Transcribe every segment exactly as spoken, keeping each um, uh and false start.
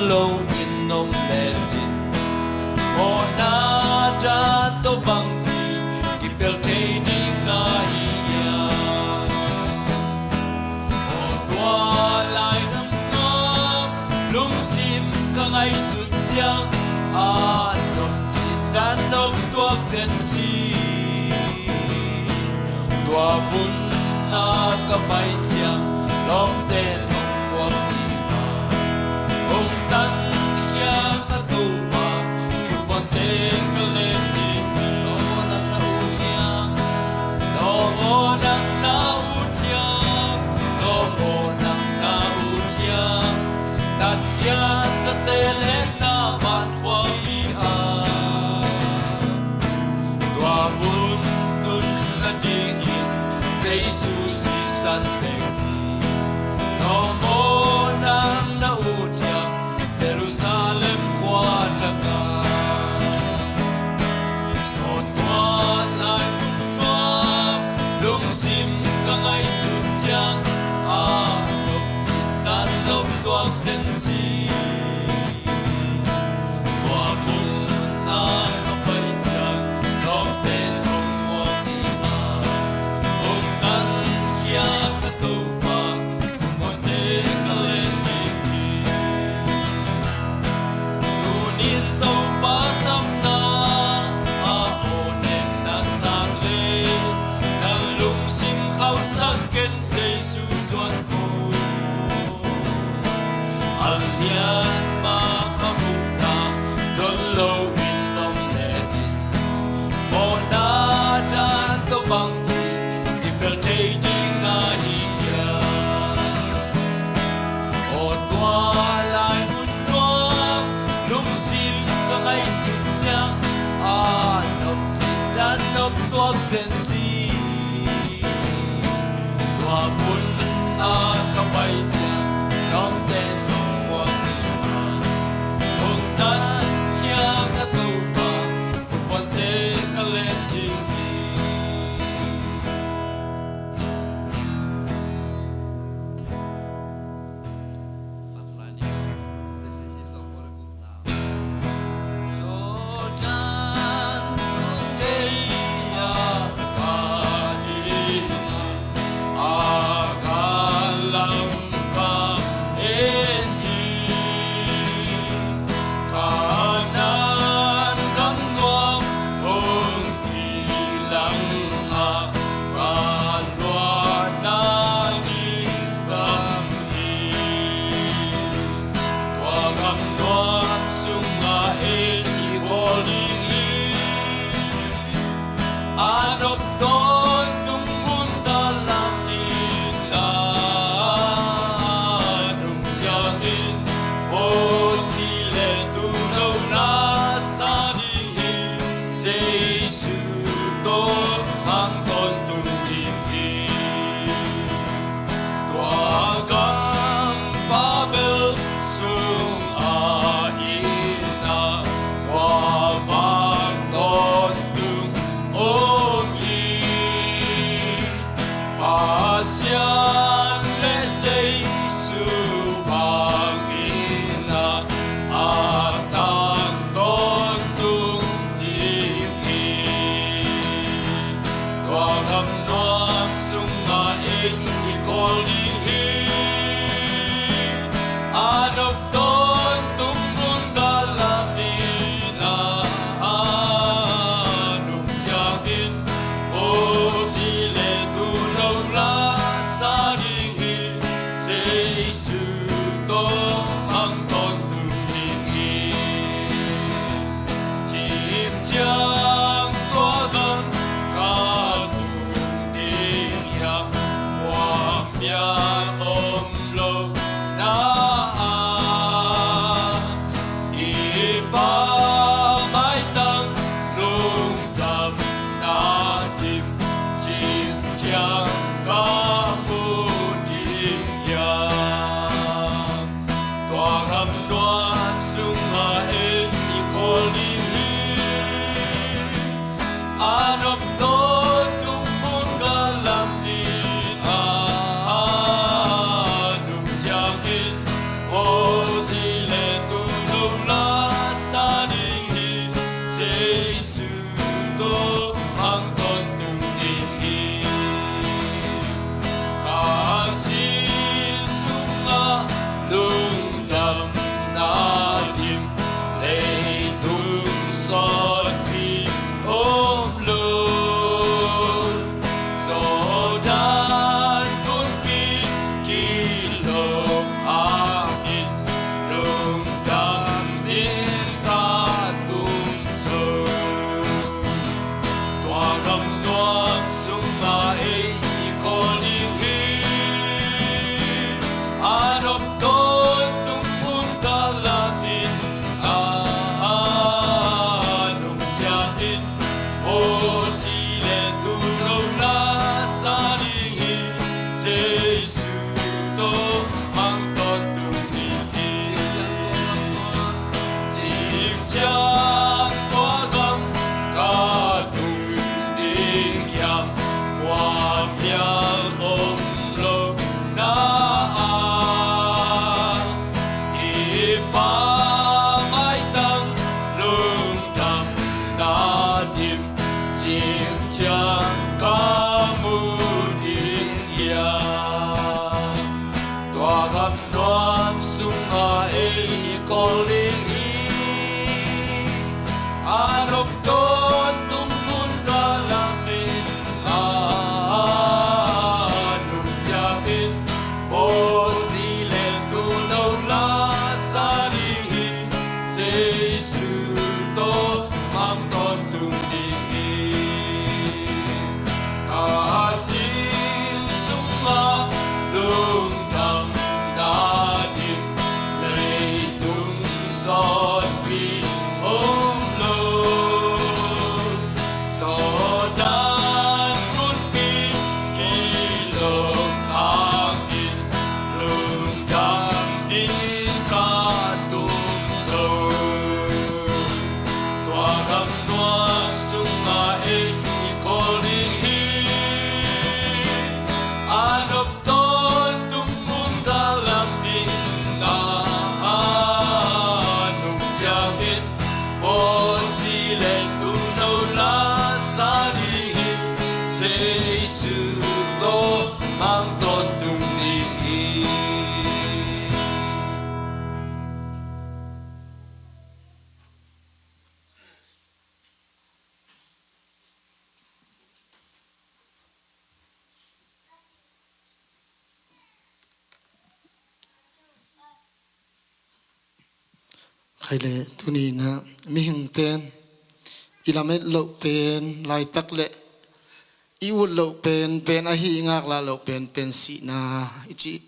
lo in om lecin, mawhna dan tawh bangci kipelh thei ding na hi hiam? Aw tua lai nunga lungsim ka ngaihsut ciang, a nopcin dan nop tuak zen si. Tua mun a ka pai ciang, lawmte'n hong muak ding a, hong tankhia ka Topa, khutbawlte ka len ding. Lawm aw nang na ut hiam? Lawm aw nang na ut hiam? Lawm aw nang na ut hiam? Tatkhiat zate leh na van khua hi a, tua mun tun nadingin Jesu sisan bek hi. Lawm aw nang na ut hiam? Jerusalem khua thak ah. Aw tua lai nunga lungsim ka ngaihsut ciang, a nopcin dan nop tuak zen si. Tua mun a ka pai ciang, lawmte'n hong muak ding a, hong tankhia ka Topa, khutbawlte ka len ding hi. Tuni-in Topa sapna ah aw nek na sak leh, nang lungsim khauhsak ken, Jesu zuan ko. A lian mahmah muhna don lo in om lecin, mawhna dan tawh bangci kipelh thei ding na hi hiam? Aw tua lai nunga lungsim ka ngaihsut ciang, a nopcin dan nop tuak zen si. Tua mun a ka pai ciang, lawmte'n hong muak ding a, hong tankhia ka Topa, khutbawlte ka len ding hi. Tua gam nuam sungah ei i kawl ding hi. A nop tawntung mun ka lam in, a nung ciangin aw si leh tuuno na sa ding hi. Jesu tawh hong tawntung ding hi. Tua gam Babel sungah inn ah kua vang tawntung om hi. Pasian leh Jesu vang inn ah a tang tawntung ding hi. Tua gam nuam sungah ei i kawl ding hi. A nop tawntung mun ka lam in, a nung ciangin aw si leh tuuno na sa ding hi. Jesu tawh hong tawntung ding hi. Cik ciang tua gam ka tung ding hiam? Khuamial om lo na ah, i Pa maitang lungdamna dim, cik ciang ka mu ding hiam? Tua gam nuam sungah ei i kawl ding hi. A nop tawntung mun ka lam in, a nung ciangin aw si leh tu Khai le tuni inah mihingten i lamet loh pen laitak le i ut loh pen pen ahi, i ngaklah loh pen pen sihna i cih.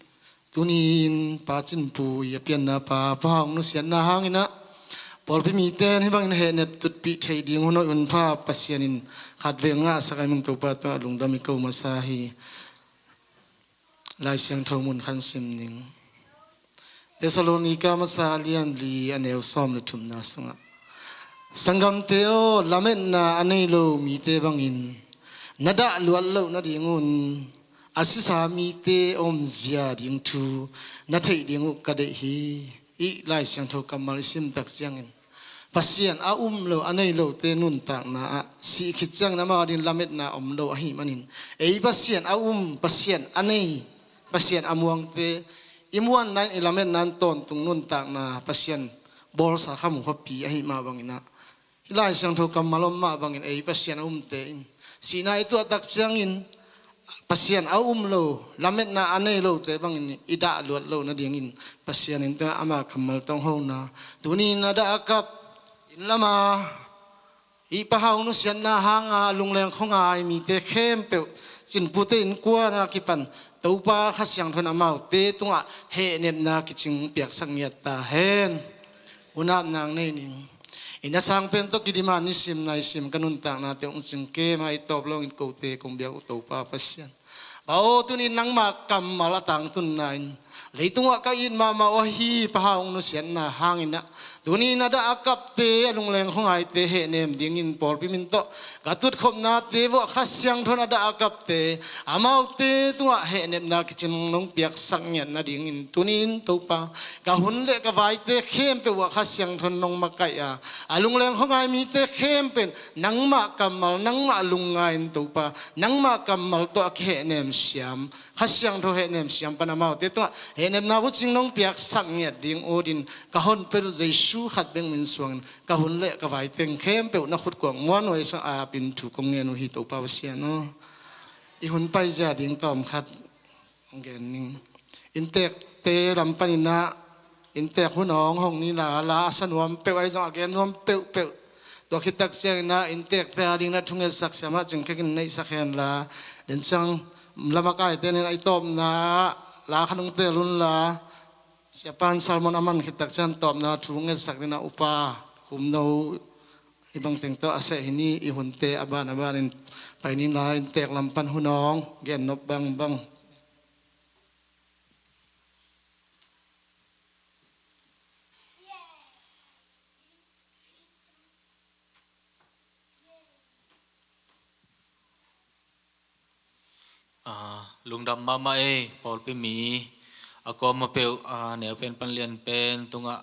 Tuni in Pa Cinpu i a pianna pa, Pa Hau nusiatna hanginah pawlpi miten hih bangin hehnep tutpih theih ding hun hoih hun pha Pasian in khatvei ngahsak a, i mung Topa tungah lungdam i ko masa hi. Lai Siangtho mun khat sim ning. Thessalonika masa a lian li a neu sawm le thumna sungah, "Sanggamte aw, lametna a nei lo mite bangin na dah luat loh nadingun a sisa mite omzia ding thu na theih ding uh ka deih hi." I Lai Siangtho kammal i sim tak ciangin Pasian a um lo, a nei lote nuntakna ah sih khit ciangin amau ading lametna om lo ahih manin, ei Pasian a um, Pasian a nei, Pasian a muangte i muanna in i lametna in tawntung nuntakna Pasian bawlsa khamkhuapi ahih mah banginah, hih Lai Siangtho kammal om mah bangin ei Pasian a umte in sihna i tuah tak ciangin Pasian a um lo, lametna a nei lote bangin i dah luat loh nadingin Pasian in tungah ama kammal tawh hong hona. Tuni in a dah a kap inn lama i Pa Hau nusiatna hanga lungleng khuangai mite khempeuh, Cinpute innkuana kipan Topa Kha Siangtho in amaute tungah hehnepna kicing piaksak ngiat ta hen. Unau nang nei ning. I na sang pen tawh kidim a nisim naisim ka nuntaknate hong cingkem a, i tawp lawngin kote kong biak uh Topa Pasian, Pa aw, tuni nangmah kammal a tangtunna in leitungah ka it mahmah uh ahi Pa Hau nusiatna hanginah, tuni na dah a kapte, a lungleng khuangaite hehnem dingin pawlpi min tawh ka tutkhopnate vuah Kha Siangtho in a dah a kapte, amaute tungah hehnepna kicing nong piaksak ngiat nadingin tuni in Topa, ka hun le ka vaite khempeuh ah Kha Siangtho in nong makaih a, a lungleng khuangai mite khempeuh in nangmah kammal, nangmah lungngai in Topa, nangmah kammal tawh a kihehnem siam, Kha Siangtho hehnem siam pan amaute tungah hehnepna bucing nong piaksak ngiat ding ut in ka honpet uh Jesu khat bek min suangin ka hun le ka vai teng khempeuh na khutkuang muan uh a, Jesu a apin thu kong ngen uh hi Topa Pasian aw. I hun paizia ding tawm khat gen ning. Inntekte lam paninah inntek hun hong hong ni la, la a sa nuam peuh ahi zong a gen nuam peuhpeuh. Tua khit tak cianginah inntekte a dingin a thungetsak siamah cingkhekin neihsak hen la, den ciang lamakaite nin a i tawpna la khan hong tel un la, siapan sermon a man khit tak ciang tawpna thu ngetsak dingin a upa Khumno i bangteng tawh a seh hi ni. I hunte a ban a banin pai ni la, inntek lam pan hun hong gen nop bangbang. Aa, lungdam mahmah ei, pawlpi mi a kuama peuh, aa, neu pen pan lian pen tungah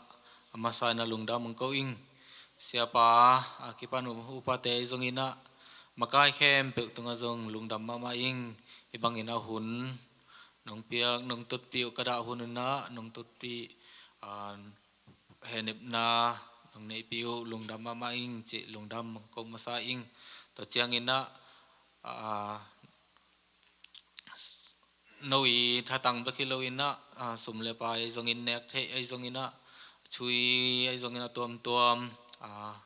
a masa in a lungdam hong ko ing. Siapa a kipan uh upate ahi zonginah, makai khempeuh tungah zong lungdam mahmah ing. Hih bangin a hun nong piak, nong tutpih uh ka dah hun inah nong tutpih, aa, hehnepna nong neihpih uh lungdam mahmah ing cih lungdam hong ko masa ing. Tua cianginah, aa, no i thatang bek hi loinah, aa, sum le pai ahi zongin, nek theih ahi zonginah, chui ahi zonginah tuamtuam, aa,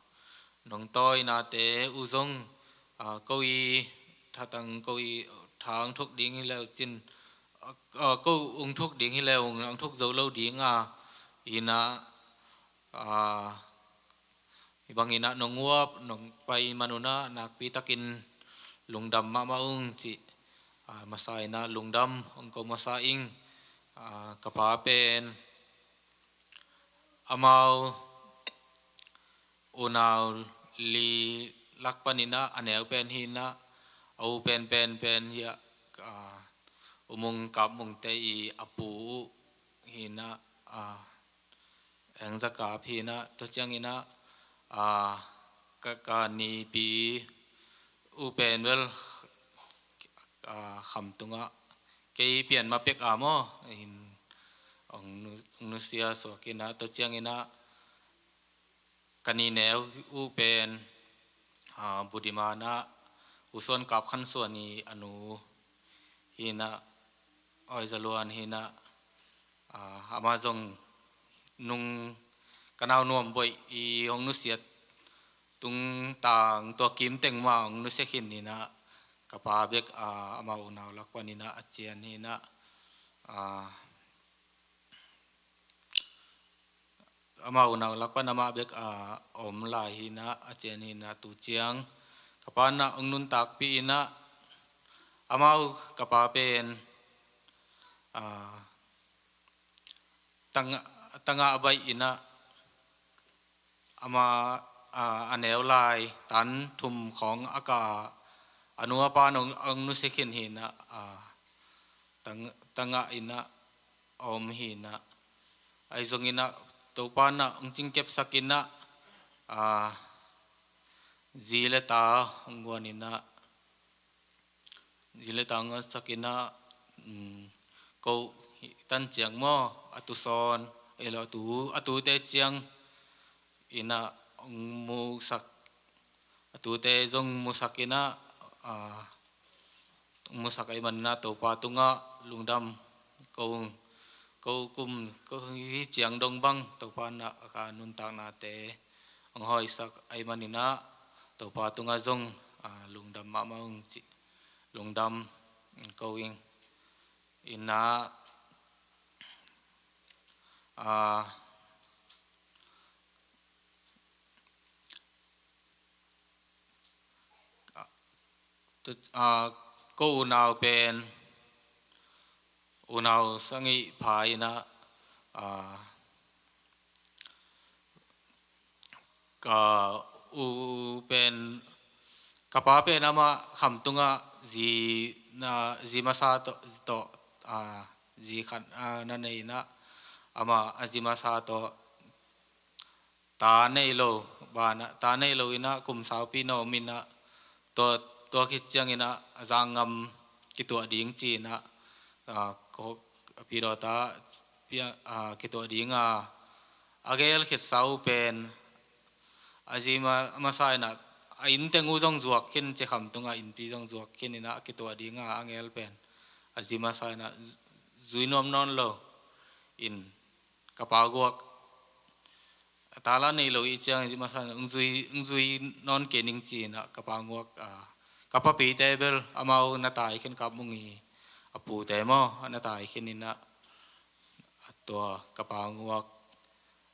nong tawinate uh zong, aa, ko i thatang, ko i tha hong thuk ding hi leu cin, aa, ko hong thuk ding hi leu hong thuk zo lo ding a, inah, aa, hih banginah nong uap nong pai manunah nakpi takin lungdam mahmah ung cih, aa, masa inah lungdam hong ko masa ing. Aa, ka pa pen amau unau li lak paninah a neu pen hinah, a u pen pen pen hiah, aa, U Mung Kap Mungte i a pu uh hinah, aa, Eng Za Kap hinah, tua cianginah, aa, ka, ka nipi uh pen bel, aa, kham tungah kei pian ma pek a maw, in, hong nu-, hong nusia suak inah, tua cianginah ka nineu uh pen, aa, Budiman ah U Suan Kap Khan Suan i a nu hinah, Oi Za Luan hinah, aa, amah zong nung ka nau Nuam Boih i hong nusiat tungtang tua kim teng mah hong nusia khin hi in ah, ka pa bek, ah, amau unau lak panin ah a cian hi in ah, ah, amau unau lak pan amah bek, ah, om lai hi in ah, a cian hi in ah, tu ciang ka pa in ah hong nuntakpih in ah, amau ka pa pen, ah, tangah, tangah baih in ah, ama, ah, a neu lai tan thum khawng a kah a, a nu a pa in hong, hong nusia khin hi in ah, ah, tang, tangah in ah a om hi in ah, ahi zongin ah Topa in ah hong cingkepsak in ah, ah, zi le ta hong guan in ah, zi le ta hong guansak in ah, um, ko tan ciang maw, a tu sawn, ei lo, a tu, a tute ciang in ah hong musak, a tute zong musak in ah, ah, musak ahih manin ah Topa tungah lungdam, ko, ko kum, ko hih ciang dong bang Topa in ah ka nuntaknate hong hawisak ahih manin ah Topa tungah zong, ah, lungdam mahmah ung ci, lungdam ko ing in ah, ah, tu, ah, ko unau pen, unau Sangih pha in ah, ah, ka u pen, ka pa pen amah khamtungah zi, na, zi masa tawh, tawh, ah, zi khat, ah, na nei in ah, amah a zi masa tawh ta nei lo, banah ta nei lo in ah kum saupi na om in ah, tua, tua khit ciangin ah a zangam kituah ding ci in ah, ah, ko, pi dawta pia, ah, kituah ding a, a gel khit sau pen a zi ma, masa in ah a inn teng uh zong zuak khin, ci khamtung a innpi zong zuak khin in ah kituah ding a, a gel pen a zi masa in ah zu, zui nuam nawn lo in ka pa guak a ta la nei lo i ciang in masa in ah hong zui, hong zui nawn kei ning ci in ah ka pa guak, ah, ka papite bel amau na tai khin, Kap Mung i a pute maw, a na tai khin in ah, tua ka pa guak,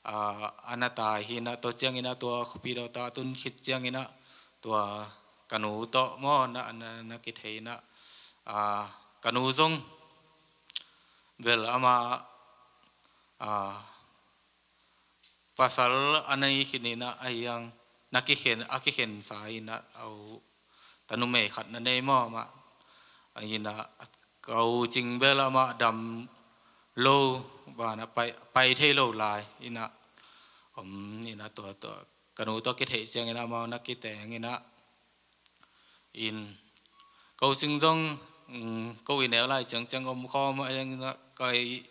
ah, a na tai hi in ah, tua ciangin ah tua khuapi dawta tun khit ciangin ah tua ka nu tawh maw na, na, na kithei in ah, ah, ka nu zong bel amah, ah, pasal a nei khin in ah, a hiang na kikhen, a kikhensa in ah, a u, ta numei khat na nei maw amah, a in ah ka u Cing bel amah dam lo, banah pai, pai thei lo lai in ah om in ah, tua, tua ka nu tawh kitheih ciangin ah amau na kiteng in ah, in ko Cing zong, um, ko i neu lai ciangciang om khawm a, eng in ah ka i,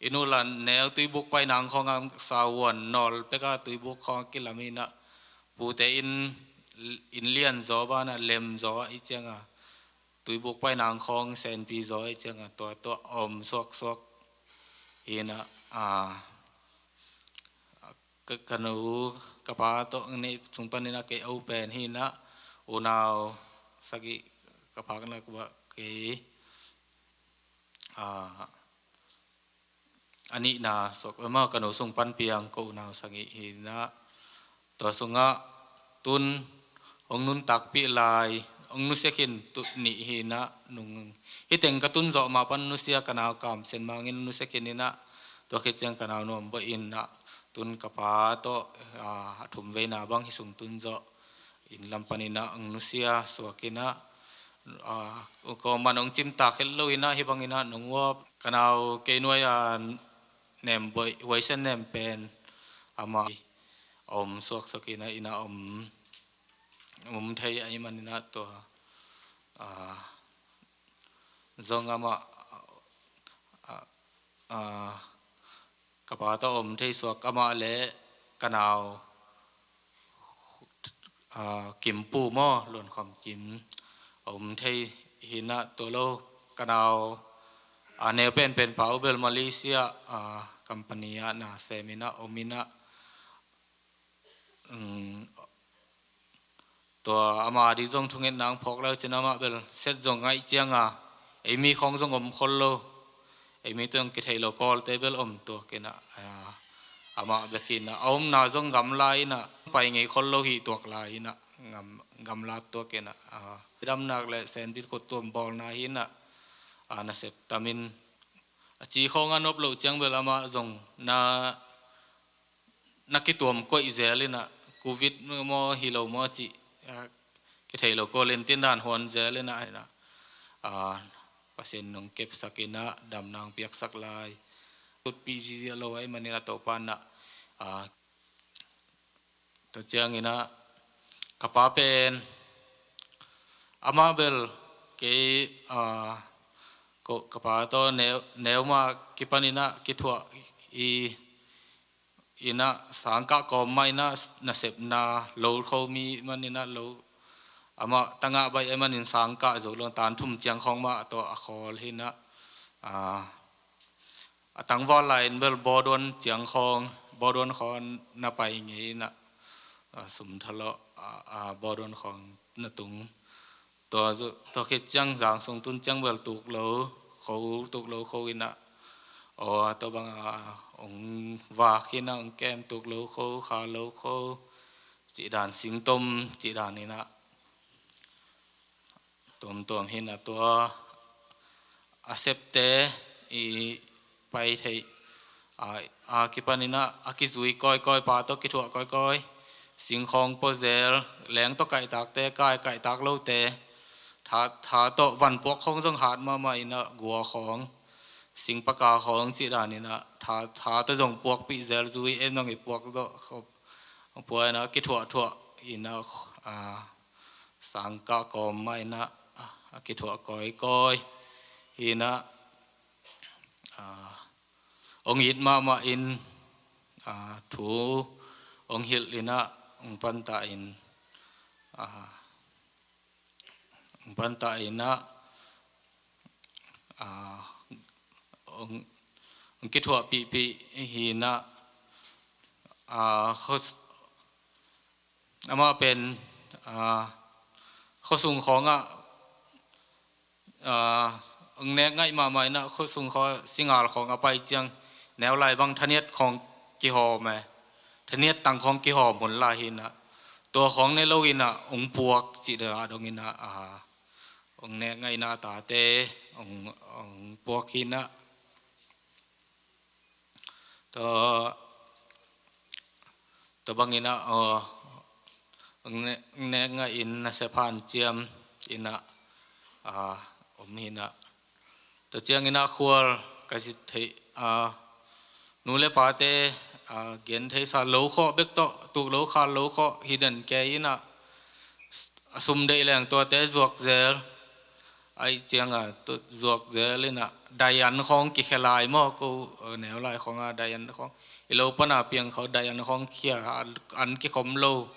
i nu la neu tuibuk pai nang khawng a, sauhuan nawl pek a tuibuk khawng a kilam in ah, pute in, in lian zaw, banah lem zaw a i ciang a, tuibuk pai nang khawng senpi zaw a i ciang a, tua, tua om suaksuak hi in ah, ah, ka, ka nu, ka pa tawh nih sung panin ah kei a u pen hi in ah, unau sagih ka phak nak uah kei, ah, a nihna suak, amah ka nu sung pan piang ko unau sagih hi in ah, tua sungah tun hong nuntakpih lai, hong nusia khin tu nih hi in ah, nung, hih teng ka tun zawh mah pan nusia, ka nau Kam Sen Mang in nusia khin in ah, tua khit ciang ka nau Nuam Boih in ah, tun ka pa tawh, ah, a thum veina bang hih sung tun zawh, inn lam panin ah hong nusia suak in ah, ah, ko man hong cimtak het lo in ah, hih bangin ah nong uap, ka nau kei nuai a Nem Boih, Huaisen Nem pen amah om suaksuak in ah, in ah om, om thei ahih manin ah tua, ah, zong amah, ah, ah, ka pa tawh om thei suak, amah le ka nau, ah, Kim Pu maw, Luan Khawm Kim, om thei hi in ah, tua lo ka nau, ah, neu penpen pa uh bel Malaysia, ah, company ah na sem in ah om in ah, um, tua ama ding zong thungetna ang phawk lo cin amah bel set zong ngaih cianga, ei mi khawng zong om khol lo, ei mi tawh zong kithei lo kawlte bel om tuak inah, ah, amah bek inah, a omna zong gamla inah, pai ngei khol lo hi tuak lai inah, gam, gamlat tuak inah, ah, damnak le sandwich khut tuam bawlna hi inah, ah, nasep tamin, a ci khawng a nop loh ciang bel amah zong na, na kituam koih zel inah, covid maw hi lo maw cih, ah, kithei lo kawlin tindan huan zel inah, inah, ah, Pasian nong kepsak inah, damna ang piaksak lai. Tutpih zizia lo ahih manin a Topa inah, ah, tua ciang inah, ka pa pen, amah bel, kei, ah, ko, ka pa tawh neu, neu mah kipan inah, kithuah i, inah sangkah kawm mah inah nasepna lo kho mi man inah lo, amah tangah baih ahih manin sangkah zo lo tan thum ciang khawng mah tawh a khawl hi inah, ah, a tangval lai in bel bawduan ciang khawng, bawduan khawng na pai ngei inah, ah, sum thalawh, ah, ah, bawduan khawng na tung. Tua zu, tua khit ciang zang sung tun ciang bel tuk lo kho, tuk lo kho inah, aw, a tua bang a, ong vak inah, ong kem tuk lo kho, kha lo kho, cih dan singtom, cih dan inah, tuamtuam hi inah tua, a septe i pai theih, a, a kipan inah, a kizui kawikawi, pa tawh kithuah kawikawi, singkhawng pua zel, leng tawh kaihtakte, kai kaihtak lote, tha, tha tawh vanpuak khawng zong hat mahmah inah, gua khawng, singpaka khawng cih dan inah, tha, tha tawh zong puakpih zel, zui en zong i puak zawh khop, pua inah, kithuahthuah inah, ah, sangkah kawm mah inah, ah, a kithuah kawikawi hi inah, ah, ong it mahmah in, ah, thu ong hilh inah, ong panta in, ah, ong panta inah, ah, ong, ong kithuahpihpih hi inah, ah, khos, amah pen, ah, khuasung khawngah, ah, ong nek ngaih mahmah inah, khuasung khaw singal khawng a pai ciang, neu lai bang thaniat khawng kihawm e, thaniat tang khawng kihawm hun lai hi inah, tua khawng ne lo inah, ong puak cih dah dong inah, ah, ong nek ngaihna tate, ong, ong puak hi inah. Tua, tua bang inah, aw, nek, nek ngaih in nasep hanciam inah, ah, om hi inah. Tua ciang inah khual ka zit theih, ah, nu le pate, ah, gen theihsa lo khawh bek tawh, tuk lo khal lo khawh hi den kei inah, a sum deih leng tuate zuak zel. Ahih cianga, tu zuak zel inah, dai an khawng kikhia lai maw, ko, eh, neu lai khawnga dai an khawng, i lo pana piang khawng dai an khawng khia, an, an kikhom lo.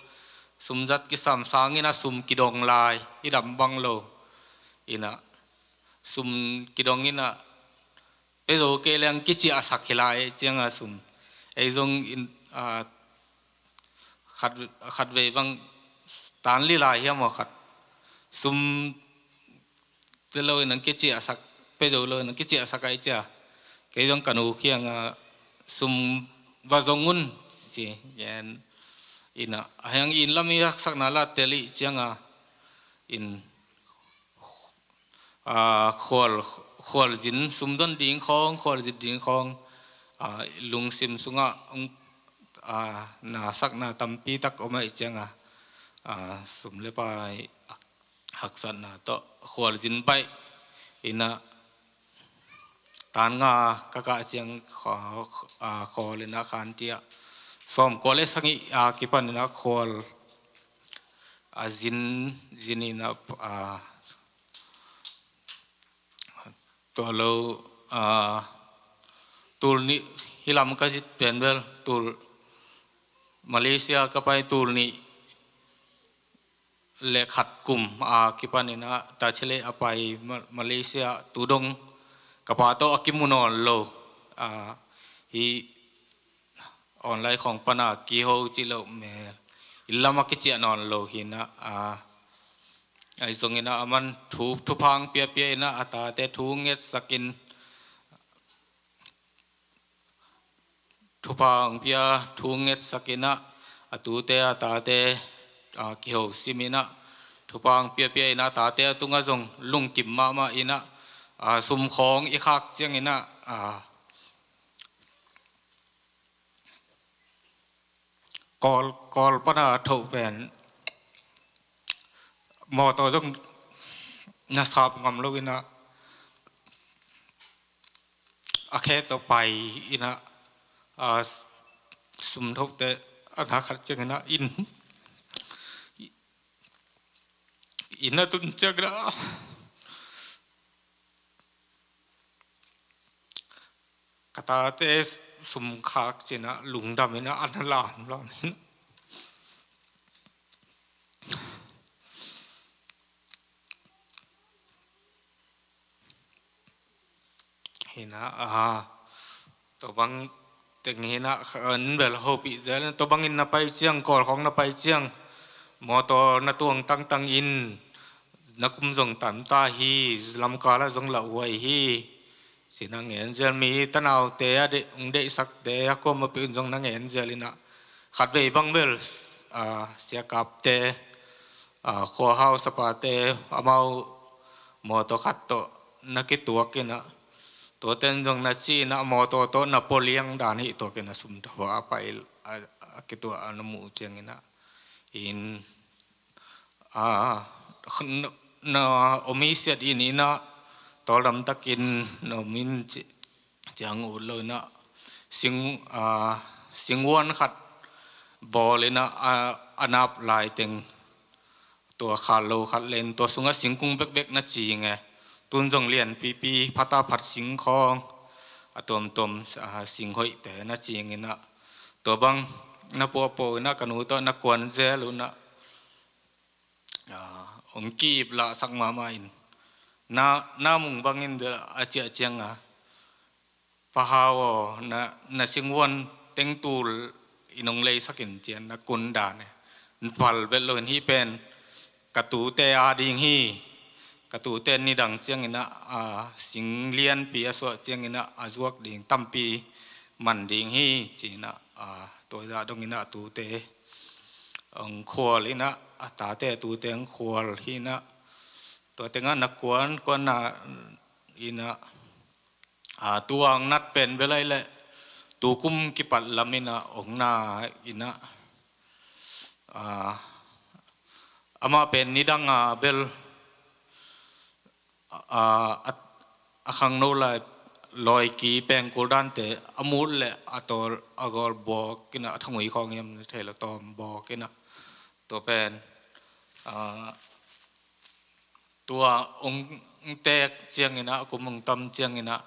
Sum zat kisam sang inah, sum kidong lai, i dam bang lo. Inah, sum kidong inah, pia zo kei leng kiciahsak hi lai cianga sum. Ei zong in, ah, khat, khatvei bang tan li lai hiam aw khat. Sum pia lo in ang kiciahsak, pia zo lo in ang kiciahsak ai cia. Kei zong ka nu kiangah sum va zong un ci gen inah. A hiang in lam i haksatna la tel i cianga in, ah, khual, khualzin sum zon ding khawng, khualzin ding khawng, ah, lungsim sungah, um, ah, nasakna tampi tak om ahih cianga, ah, sum le pai haksatna tawh khualzin baih inah, tan nga ka kah ciang khaw, ah, khawl inah khantiah sawmkua le sagih, ah, kipan inah khual a zin, zin inah, ah, tua lo, ah, tul nih hi lam ka zit pen bel, tul Malaysia ka pai tul nih le khat kum, ah, kipan inah ta chile a pai Ma-, Malaysia tu dong ka pa tawh a kimu nawn lo, ah, hi online khawng pana kiho cih loh mel. inn lam a kiciah nawn lo hi in ah, a, ahi zongin ah aman thu, thupha hong piapia in ah a tate thu ngetsak in, thupha hong pia, thu ngetsak in ah a tute a tate, a, kiho sim in ah thupha hong piapia in ah a tate a tungah zong lungkim mahmah in ah, a, sum khawng i khak ciangin ah, a, Kawl, Kawl pana thoh pen mawtaw zong na sap ngam lo in ah, a khe tawh pai in ah, a, sum thote a na khat ciangin ah inn, inn a tun ciangin ah ka tate sum khak ci in ah lungdam in ah a na lam lam in ah. Hi in ah, a, tua bang teng hi in ah, kha-, an bel hopih zel, tua bangin na pai ciang, Kawl khawng na pai ciang, mawtaw na tuang tangtang in, na kum zong tam ta hi, lamkal ah zong lauhuai hi, ci in ah ngen zel, mi tanaute a deih, hong deihsakte a kuamah peuh in zong na ngen zel in ah, khatvei bang bel, a, siakapte, a, khuahau sapate, amau mawtaw khat tawh na kituak in ah, tuate in zong na ci in ah, mawtaw tawh na pua liang dan hi tuak in ah, sum tawh a pai, a, a kituak a na muh ciangin ah, in, a, na, na om i siat in in ah, tawldam takin na om in ci, ciang ut lo in ah, sing, a, singvuan khat bawl in ah, a, a nap lai teng, tua khal lo khat len, tua sungah singkung bekbek na cing e. Tun zong lianpipi, phat a phat sing khawng, a tuamtuam, a, sing hoihte na cing in ah, tua bang na puahpuah in ah, ka nu tawh na kuan zel un ah, a, hong ki-ip lahsak mahmah in. Na, na mung bangin bel a ciah ciang a, Pa Hau aw, na, na singvuan teng tul in hong leisak in ci in ah na kun dan e. Pal bel lo in, hih pen ka tute a ding hi. Ka tute nidang ciangin ah, a, sing lianpi a suah ciangin ah a zuak ding tampi man ding hi, ci in ah, a, tua zah dongin ah a tute hong khual in ah, a tate a tute hong khual hi in ah, tua teng ah na kuan, kuan na in ah, a, tua hong nat pen bel ahih leh tu kum kipat lam in ah hong na in ah, a, amah pen nidang a bel, a, a, a khangno lai lawiki pengkul dante a mut leh a tawl a gawl bawk in ah, a thangui khawng hiam na thei lo, tawm bawk in ah, tua pen, a, tua hong teek ciangin ah, kum hong tam ciangin ah,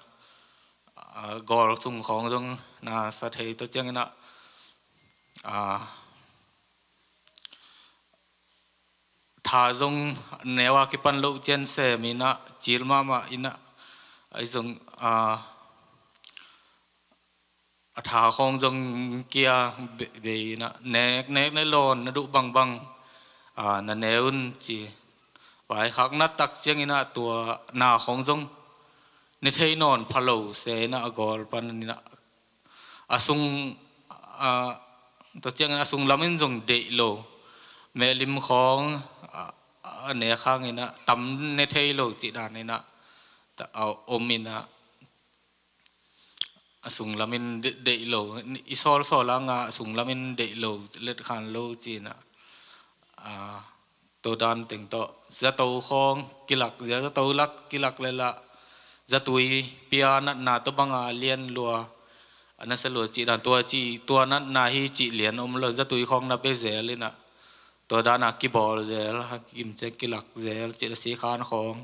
a, gawl sung khawng zong na sa thei, tua ciangin ah, a, tha zong neu a kipan loh ciang sem in ah, cil mahmah in ah, ahi zong, a, a tha khawng zong kia be-, bei in ah, nek, nek, nek lawn na duh bangbang, a, na ne un ci. Vaikhak na tak ciangin ah tua na khawng zong ne thei nawn pha lo se in ah, a gawl pan in ah, a sung, a, tua ciangin a sung lam in zong deih lo, mehlim khawng, a, a nek hangin ah tam ne thei lo cih dan in ah, ta, a, om in ah, a sung lam in de-, deih lo, i sawlsawl hang a, a sung lam in deih lo, letkhan lo ci in ah, a, tua dan teng tawh zato khawng kilak zel, zato lak kilak leh lah, zatui pia natna tawh bang a lian lua, a nasia lua cih dan, tua cih, tua natna hi cih lian om lo, zatui khawng na pia zel in ah, tua dan a kibawl zel, a kim ciang kilak zel cih a, sikhan khawng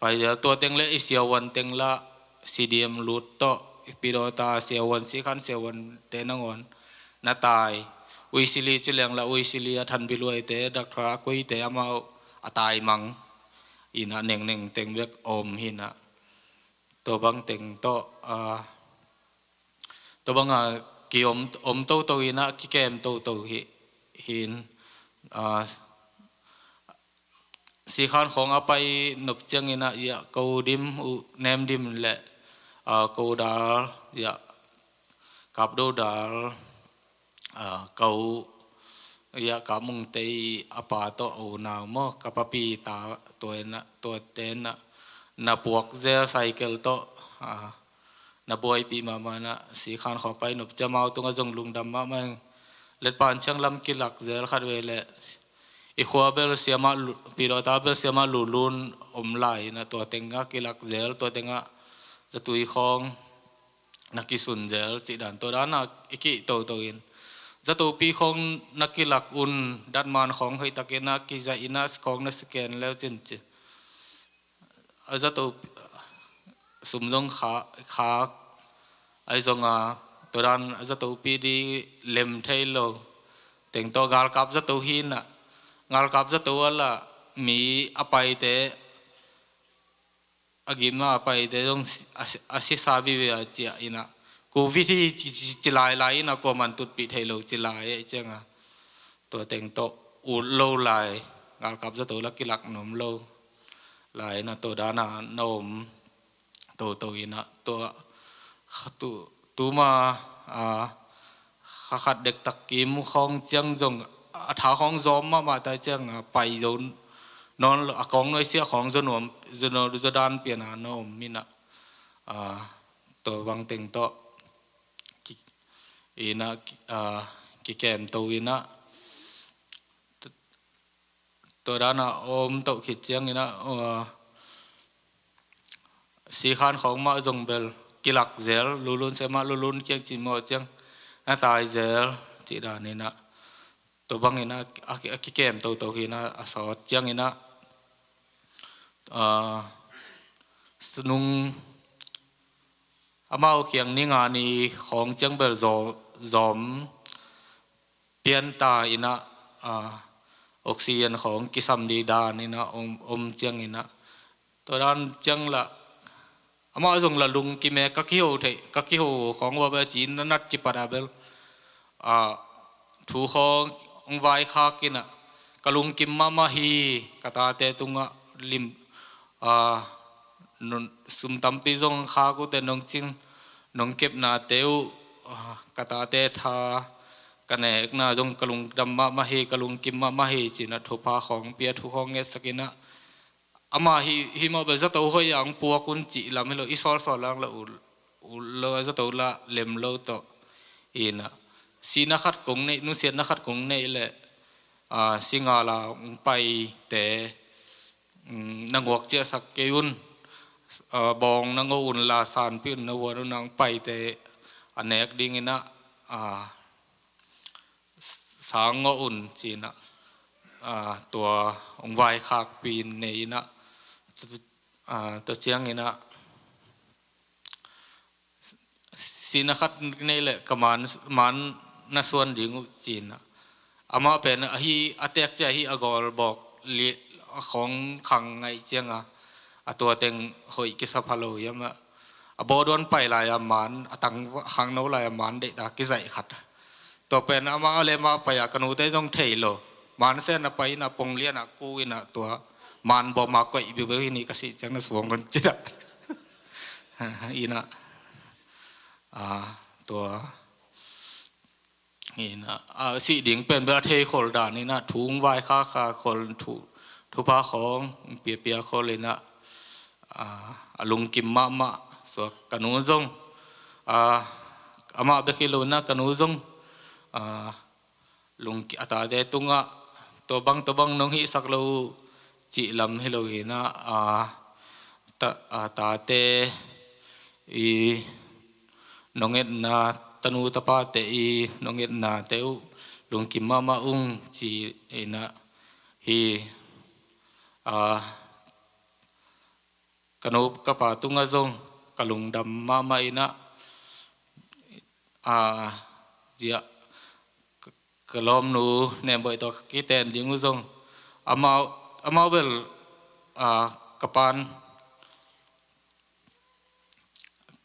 pai zel, tua teng leh i siavuan teng lah, C D M lut tawh, i pidawta siavuan, sikhan siavuante nangawn na tai. Uisili ci leng lah, Uisili a thanbiluaite, Doctor a kuite, amau a taimang in ah nengneng teng bek om hi in ah, tua bang teng tawh, a, tua bang a kiom, om toto in ah, kikem toto hi, hi in, ah, Sikhan khawng a pai nop ciangin ah, ya, ko dim uh, nem dim le, ah, ko dal, ya, kap do dal, ah, ko, ya, kap mung tei a pa tawh a unau maw, ka papi ta, tua in ah, tua te in ah, na puak zel cycle tawh, ah, na buaipih mahmah in ah, Sikhan khawng pai nop ciang amau tungah zong lungdam mahmah ing. Letpan ciang lam kilak zel khat vei le, i khua bel siamah lu-, pilota bel siamah lulun om lai in ah, tua tengah kilak zel, tua tengah zatui khawng na kisun zel cih dan, tua dan ah i kih toto in. Zatopi khawng na kilak un, datman khawng hoihtakin ah kizaih in ah khawng na scan leu cin ci. A zato sum zong kha-, khak, ahi zongin tua dan a zatopi di lem thei lo. Teng tawh galkap zato hi in ah, galkap zato ah lah mi a paite, a gim a paite zong si-, a si-, a sisa vive a ciah in ah, covid hi ci, ci, ci lailai in ah, kuaman tutpih thei lo ci lai ahih ciangin, tua teng tawh ut lo lai, galkap zato lah kilak nuam lo lai in ah, tua dan ah na om toto in ah, tua kha-, tu, tuma, ah, kha khat dektak kim khawng ciang zong a tha khawng zawm mahmah ta ciang, ah, pai zo nawn lo, a kawng nuai sia khawng zaw nuam, zaw nuam, zaw dan pian ah na om in ah, ah, tua bang teng tawh ki-, in ah, ki-, ah, kikem to in ah, tua dan ah om toh khit ciangin ah, ah, Sikhan khawng mah zong bel kilak zel, lulun siamah lulun kiang cin mawh ciang na tai zel cih dan in ah, tua bangin ah a, a kikem toto hi in ah, a sawt ciangin ah, ah, nung amau kiang ni nga ni khawng ciang bel zaw-, zawm pian ta in ah, ah, oxygen khawng kisam ding dan in ah om, om ciangin ah, tua dan ciang lah amah zong lah lungkim e, ka kiho thei, ka kiho khawng ua bel ci in ah, nat kipat ah bel, ah, thu khawng hong vaikhak in ah, ka lungkim mahmah hi, ka tate tungah lim, ah, nun, sum tampi zong khak uh teh, nong cing, nong kepnate uh, ah, ka tate tha ka nekna zong ka lungdam mahmah hi, ka lungkim mahmah hi ci in ah, thupha khawng pia, thu khawng ngetsak in ah, amah hih, hih mawh bel zato hoih a hong puak un cih lam hi lo, i sawlsawl lang lah ut, ut lo, a zato lah lem lo tawh in ah, sihna khat kong neih, nusiatna khat kong neih leh, ah, singal a hong paite, mm, na nguak ciahsak kei un, ah, bawng na ngawh un la, sanpih un, na huan un, a hong paite a nek ding in ah, ah, sang ngawh un ci in ah, ah, tua hong vaikhakpih in nei in ah, tu-, ah, tua ciangin ah, sihna khat neih leh ka man, man na suan ding uh ci in ah. Amah pen ahi, a tek ciang ahi, a gawlbawk li-, a khawng khang ngaih ciangin, a tua teng hoih kisa pha lo hiam ah, a bawhduan pai lai-a man, a tang khangno lai-a man deihta kizaih khat. Tua pen amah a lem a pai a, ka nute zong thei lo. Man sen a pai in ah, pong lian ah ku in ah, tua man bawm a koih biubeu hi ni, ka sih ciang na suang kon ci dah. In ah, ah, tua in ah, ah, sih ding pen bel a thei khol dan in ah, thu hong vaikhak khol, thu, thupha khawng hong piapia khol in ah, ah, a lungkim mahmah. Suak ka nu zong, ah, amah bek hi lo in ah, ka nu zong, ah, lungki-, a tate tungah, tua bang, tua bang nong hihsak lo uh cih lam hi lo hi in ah, ah, ta-, ah, tate i nong etna, tanu tapate i nong etnate uh lungkim mahmah ung ci in ah, hi, ah, ka nu ka pa tungah zong ka lungdam mahmah in ah, ah, ziah, ka, ka lawmnu Nemboih tawh ka kiten ding uh zong, amau, amau bel, ah, ka pan,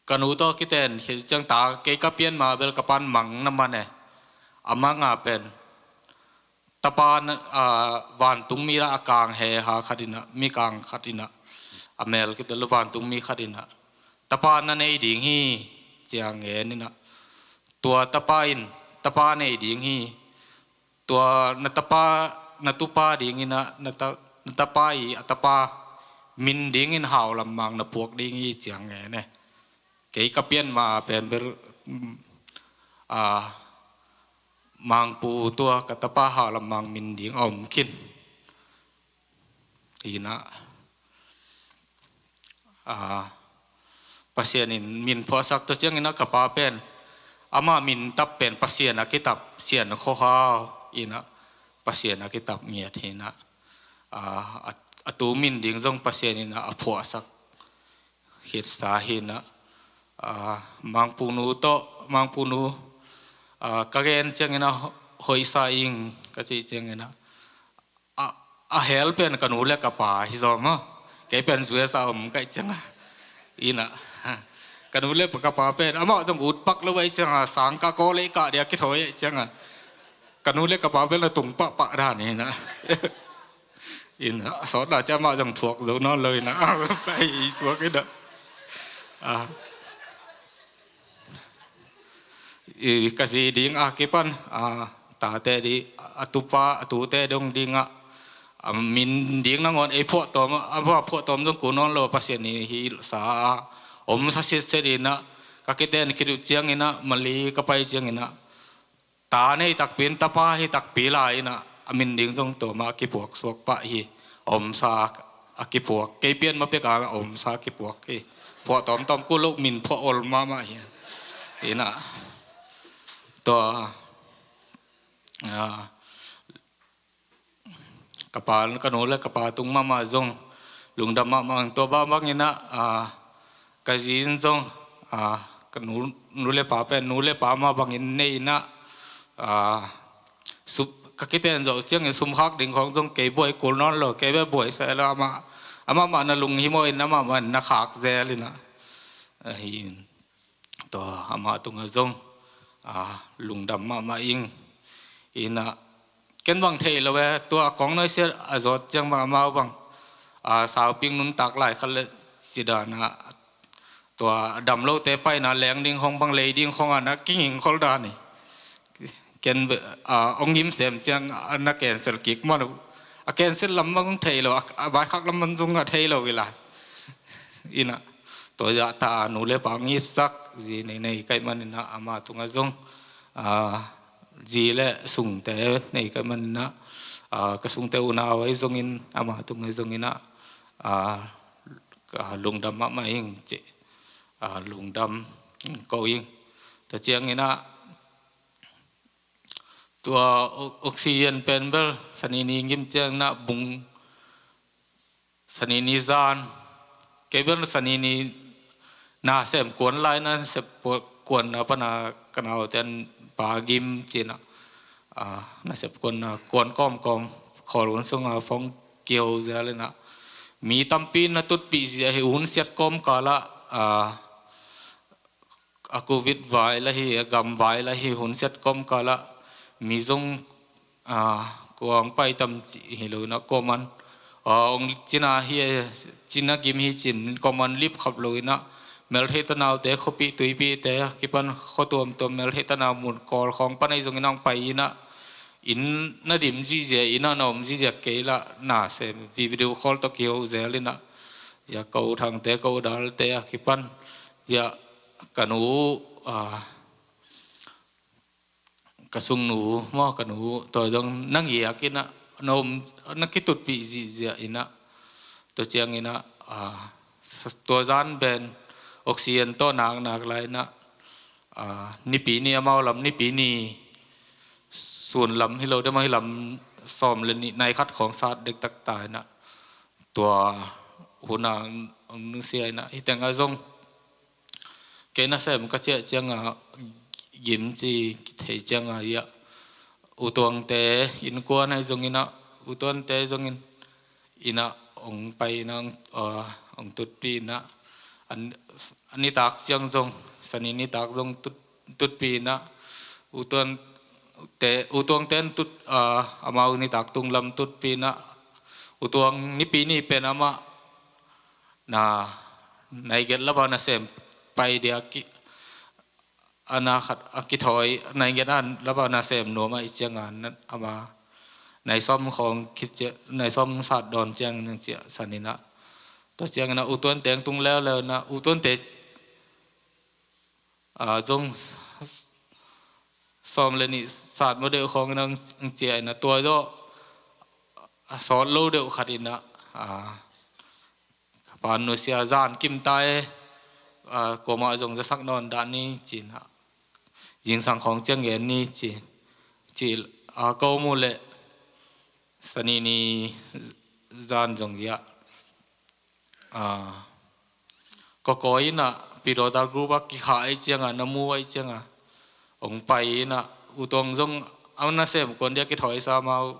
ka nu tawh kiten khit ciang ta, kei ka pian ma bel ka pan mang na man e, a mang a pen tapa na, aa, vantungmi la a kang he ha khat in ah, mi kang khat in ah, a mel kibel lo vantungmi khat in ah, tapa na nei ding hi, ciang ngen in ah, tua tapa in tapa nei ding hi, tua na tapa, na tupa ding in ah, na ta, na tapa i a tapa min ding in Hau Lam Mang na puak ding hi, ciang ngen e. Kei ka pian ma pen bel, mm, a, Mangpu tua ka tapa Hau Lam Mang min ding a om khin. Hi in ah, a, Pasian in min phuahsak, tua ciang in ah ka pa pen, ama min tap pen Pasian a kitap, Sian Khua Hau in ah, Pasian a kitap ngiat hi in ah, a, a, a tu min ding zong Pasian in ah a phuahsak khitsa hi in ah, a, Mangpu nu tawh, Mangpu nu, a, ka gen ciang in ah hoihsa ing ka cih ciang in ah, a, a hel pen ka nu le ka pa hi zaw maw. Kei pen U S A om ka hih ciang a, in ah, ka nu le ka pa pen amah zong ut pak lo ahih ciang a, sang ka kaw le ka dia kithawi ahih ciang a, ka nu le ka pa pen a tung pahpah dan hi in ah. In ah, a sawt a ciang amah zong thuak zo nawn lo in ah, pai suak in ah. A, i, ka zi ding a kipan, a, tate ding, a tupa, a tute dong ding ah, a, min ding nangawn ei phuahtawm, a, phuahtawm zong ku nawn lo, Pasian in hih sa a, omsa sitset in ah, ka kiten khit uh ciang in ah, Mali ka pai ciang in ah, ta nei takpi in, tapa hi takpi lai in ah, a min ding zong tua mah a kipuak suak pah hi. A omsa a kipuak, kei pian ma pek a, a omsa a kipuak hi. Phuah tawmtawm kul lo, min phuah ol mahmah hi. In ah, tua, a, ka pa, ka nu le ka pa tung mahmah zong lungdam mahmah ing. Tua bangbang in ah, a, ka zi in zong, a, ka nu, nu le pa pen, nu le pa mah bangin nei in ah, a, sup, ka kiten zawh ciangin sum khak ding khawng zong kei buai kul nawn lo, kei bek buai sa lo, amah, amah mah na lunghimawh in, amah mah na khak zel in ah, ahi in. Tua amah tungah zong, a, lungdam mahmah ing. In ah, ken bang thei lo e, tua kong nuai siat a zawt ciang bang amau bang, a, sauping nuntak lai khat le ci dan a, tua dam lote paina leng ding khawng bang, lei ding khawng a na kinging khol dan hi. Ken be, a, ong ngim sem ciang a na cancel kik man uh. A cancel lam bang thei lo, a, a vaikhak lam man zong a thei lo hi lai. In ah, tua zah ta nu le pa ngitsak zi nei nei ka hih man in ah, amah tungah zong, a, zi le sungte nei ka hih man in ah, a, ka sungte unau ahi zongin, amah tungah zong in ah, a, ka lungdam mahmah ing ci, a, lungdam ko ing. Tua ciang in ah, tua o-, oxygen pen bel Sanini ngim ciang in ah bung, Sanini zan, kei bel Sanini nasem kuan lai, nasep kuan, kuan na pan a ka naute in pa gim ci in ah, a, nasep kuan na kuan kawmkawm, Khawl hun sung a phone kiho zel in ah, mi tampi na tutpih zia hi, hun siat kawmkal ah, a, a Covid vai la hi, a gam vai la hi, hun siat kawmkal ah mi zong, a, kua hong pai tam ci hi lo in ah, kuaman, a, hong cina hi, cina gim hi cin, kuaman lip khap lo in ah, meltheih tanaute, khuapih tuipihte a kipan khua tuamtuam, meltheih tanau mun Kawl khawng pan ahi zongin ah hong pai in ah, inn na dim zihziah, inn ah na om zihziah kei lah, nasem, video call tawh kiho zel in ah, zia ko Thangte, ko Dalte a kipan, zia ka nu, a, ka sungnu maw, ka nu, tua zong na ngiak in ah, na om, na kitutpih zihziah in ah, tua ciang in ah, a, tua zan pen oxygen tawh naknak lai in ah, a, Nipi ni, amau lam Nipi ni, sun lam hi lo, dam ahi lam sawm le nih, nai khat khawng sat dektak ta in ah, tua hun a hong nusia in ah, hih teng ah zong kei nasem ka ciah ciang a, gim ci thei ciang a, ia, U Tuangte innkuan ahi zongin ah, U Tuangte zongin in ah hong pai in ah, hong, a, hong tutpih in ah, a, a nitak ciang zong, Sani nitak zong tut, tutpih in ah, U Tuang, te, U Tuang ten tut, ah, amau nitak tung lam tutpih in ah, U Tuang nipi ni pen amah na, nai giat laba nasem pai dia ki, a na khat a kithawi, nai giat a laba nasem nuam ahih ciangin ama nai sawm khawng khit ciang, nai sawm sat dawn ciang nang ciah san in ah. Tua ciangin ah U Tuang teng tung leuleu in ah, U Tuang te, ah, zong sawm le nih sat maw deuh khawng in ah, ang ciah in ah, tua zawh a sawt lo deuh khat in ah, ah, ka pa nusia zan kim ta e, ah, kuamah zong zasak nawn dah ni ci in ah, zingsang khawng ciang gen ni ci, ci, ah, ko mu leh Sani ni zan zong hi ah, ah, kawkawi in ah, Pi Dawtar group ah kikhah ahih ciangin, na mu ahih ciangin, hong pai in ah, U Tuang zong a nasem kuan dia kithawi sa mau,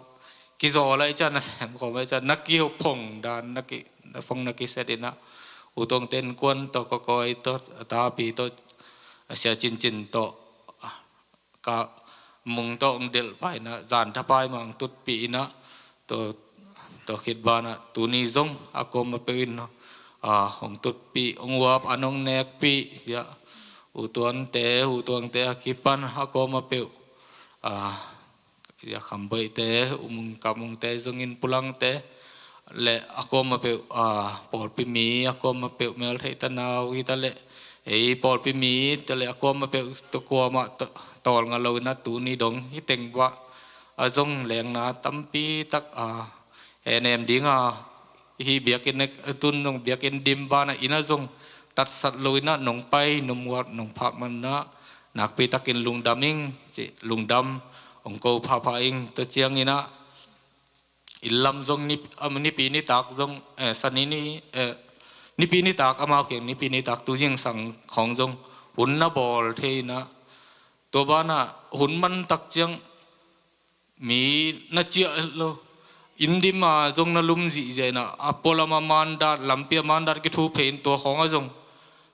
kizaw lai ciang nasem khawm ahih ciang, na kiphong dan, na ki, na phong na kiset in ah, U Tuang ten kuan tawh, kawkawi tawh, a tapi tawh, a sia cincin tawh, ka mung tawh hong delh pai in ah, zan thapai mah hong tutpih in ah, tua, tua khit banah tuni zong a kuamah peuh in, ah, hong tutpih, hong uap, an hong nekpih, ya, U Tuang te, U Tuang te a kipan a kuamah peuh, ah, ya, Kham Boih te, U Mung Kap Mung te, zong in Pu Lang te, le a kuamah peuh, ah, pawlpi mi, a kuamah peuh mel theih tanau hi ta leh, ei pawlpi mi ta leh a kuamah peuh, tua kuamah ta-, tawlnga lo in ah tuni dong hi teng bah, a zong lengna tampi tak, ah, henem ding a, hi biakinn a, tun zong biakinn dim banah in ah zong tatsat lo in ah nong pai, nong uap, nong phak man in ah nakpi takin lungdam ing ci, lungdam hong ko phapha ing. Tua ciangin ah, inn lam zong ni, am, nipi nitak zong, eh, sani ni, eh, nipi nitak amau kiang, nipi nitak tu zingsang khawng zong hun na bawl thei in ah, tua banah hun man tak ciang mi na ciah lo, inn dim ah zong na lum zihziah in ah, a pualam ah mandat, lampi ah mandat kithu phei in, tua khawng ah zong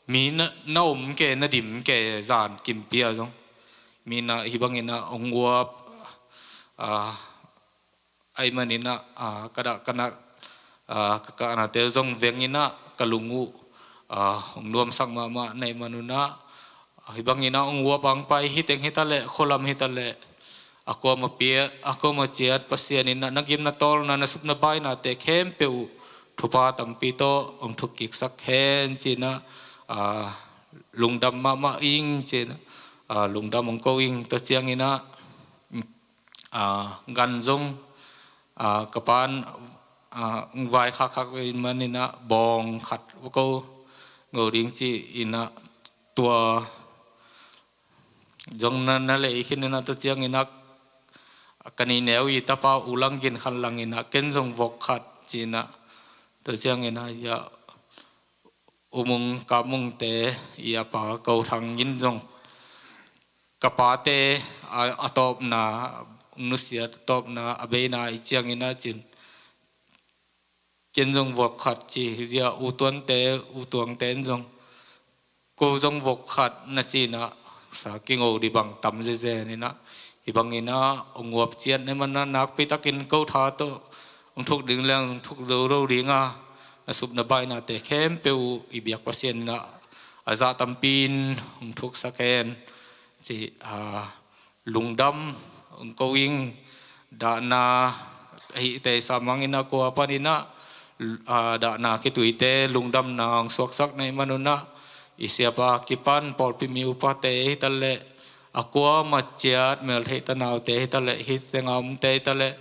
mi na, na om kei, na dim kei, zan kimpi ah zong mi na, hih bangin ah hong uap, ah, ahih manin ah, ah, ka dah ka nak, ah, ka, ka nate zong veng in ah ka lung uh, ah, hong nuamsak mahmah na hih man un ah, ah, hih bangin ah hong uap, hong pai, hi teng hi ta leh, khua lam hi ta leh, a kuamah pia, a kuamah ciat Pasian in ah na gimna tawlna, na supna bainate khempeuh uh thupha tampi tawh hong thukkiksak hen ci in ah, ah, lungdam mahmah ing ci in ah, ah, lungdam hong ko ing. Tua ciangin ah, ah, gan zong, ah, ka pa'n, ah, vai khakkhak ahih manin ah bawng khat va ko ngo ding ci in ah, tua zong na, na lei khin in ah, tua ciangin ah ka ni neu i tapa U Lang Gin Khan Lang in ah, ken zong vok khat ci in ah, tua ciangin ah, ya, U Mung Kap Mung te i a pa Ko Thang in zong, ka pate a, a tawpna, nusia tawpna, a beina i ciangin ah cin, ken zong vok khat ci, zia U Tuang te, U Tuang te in zong, ko zong vok khat na ci in ah, sa kingo dih bang tam zezen in ah, hih bangin ah hong uap ciat na hih man ah, nakpi takin ko tha tawh hong thuk ding leng hong thuk zo lo ding a, na supna bainate khempeuh uh i biak Pasian in ah a zah tampi in hong thuksak hen ci, ah, lungdam hong ko ing. Dahna ahih tei sa mang in ah, kua panin ah, ah, dahna khituite lungdamna hong suaksak na hih man un ah, i siapa kipan pawlpi mi upate hi ta leh, a kuamah ciat mel theih tanaute hi ta leh, hi teng a omte hi ta leh,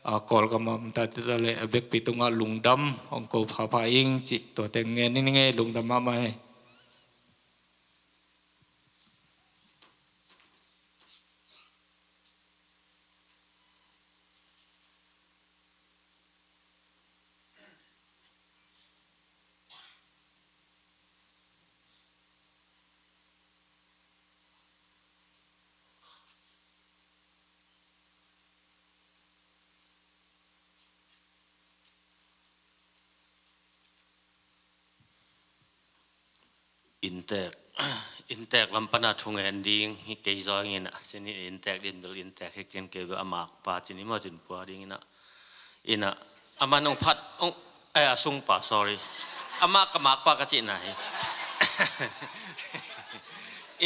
a Kawlgam a omte hi ta leh, a vekpi tungah lungdam hong ko phapha ing ci, tua teng ngen ning ei, lungdam mahmah ei. Inntek, Inntek lam pana thungen ding hi kei zaw inah, cin hi inntek din bel inntek hi ken kei bel a makpa cin hi maw cin pua ding inah. Inah, aman hong phat, hong, eh, a sungpa, sorry. Amah ka makpa ka cihna hi.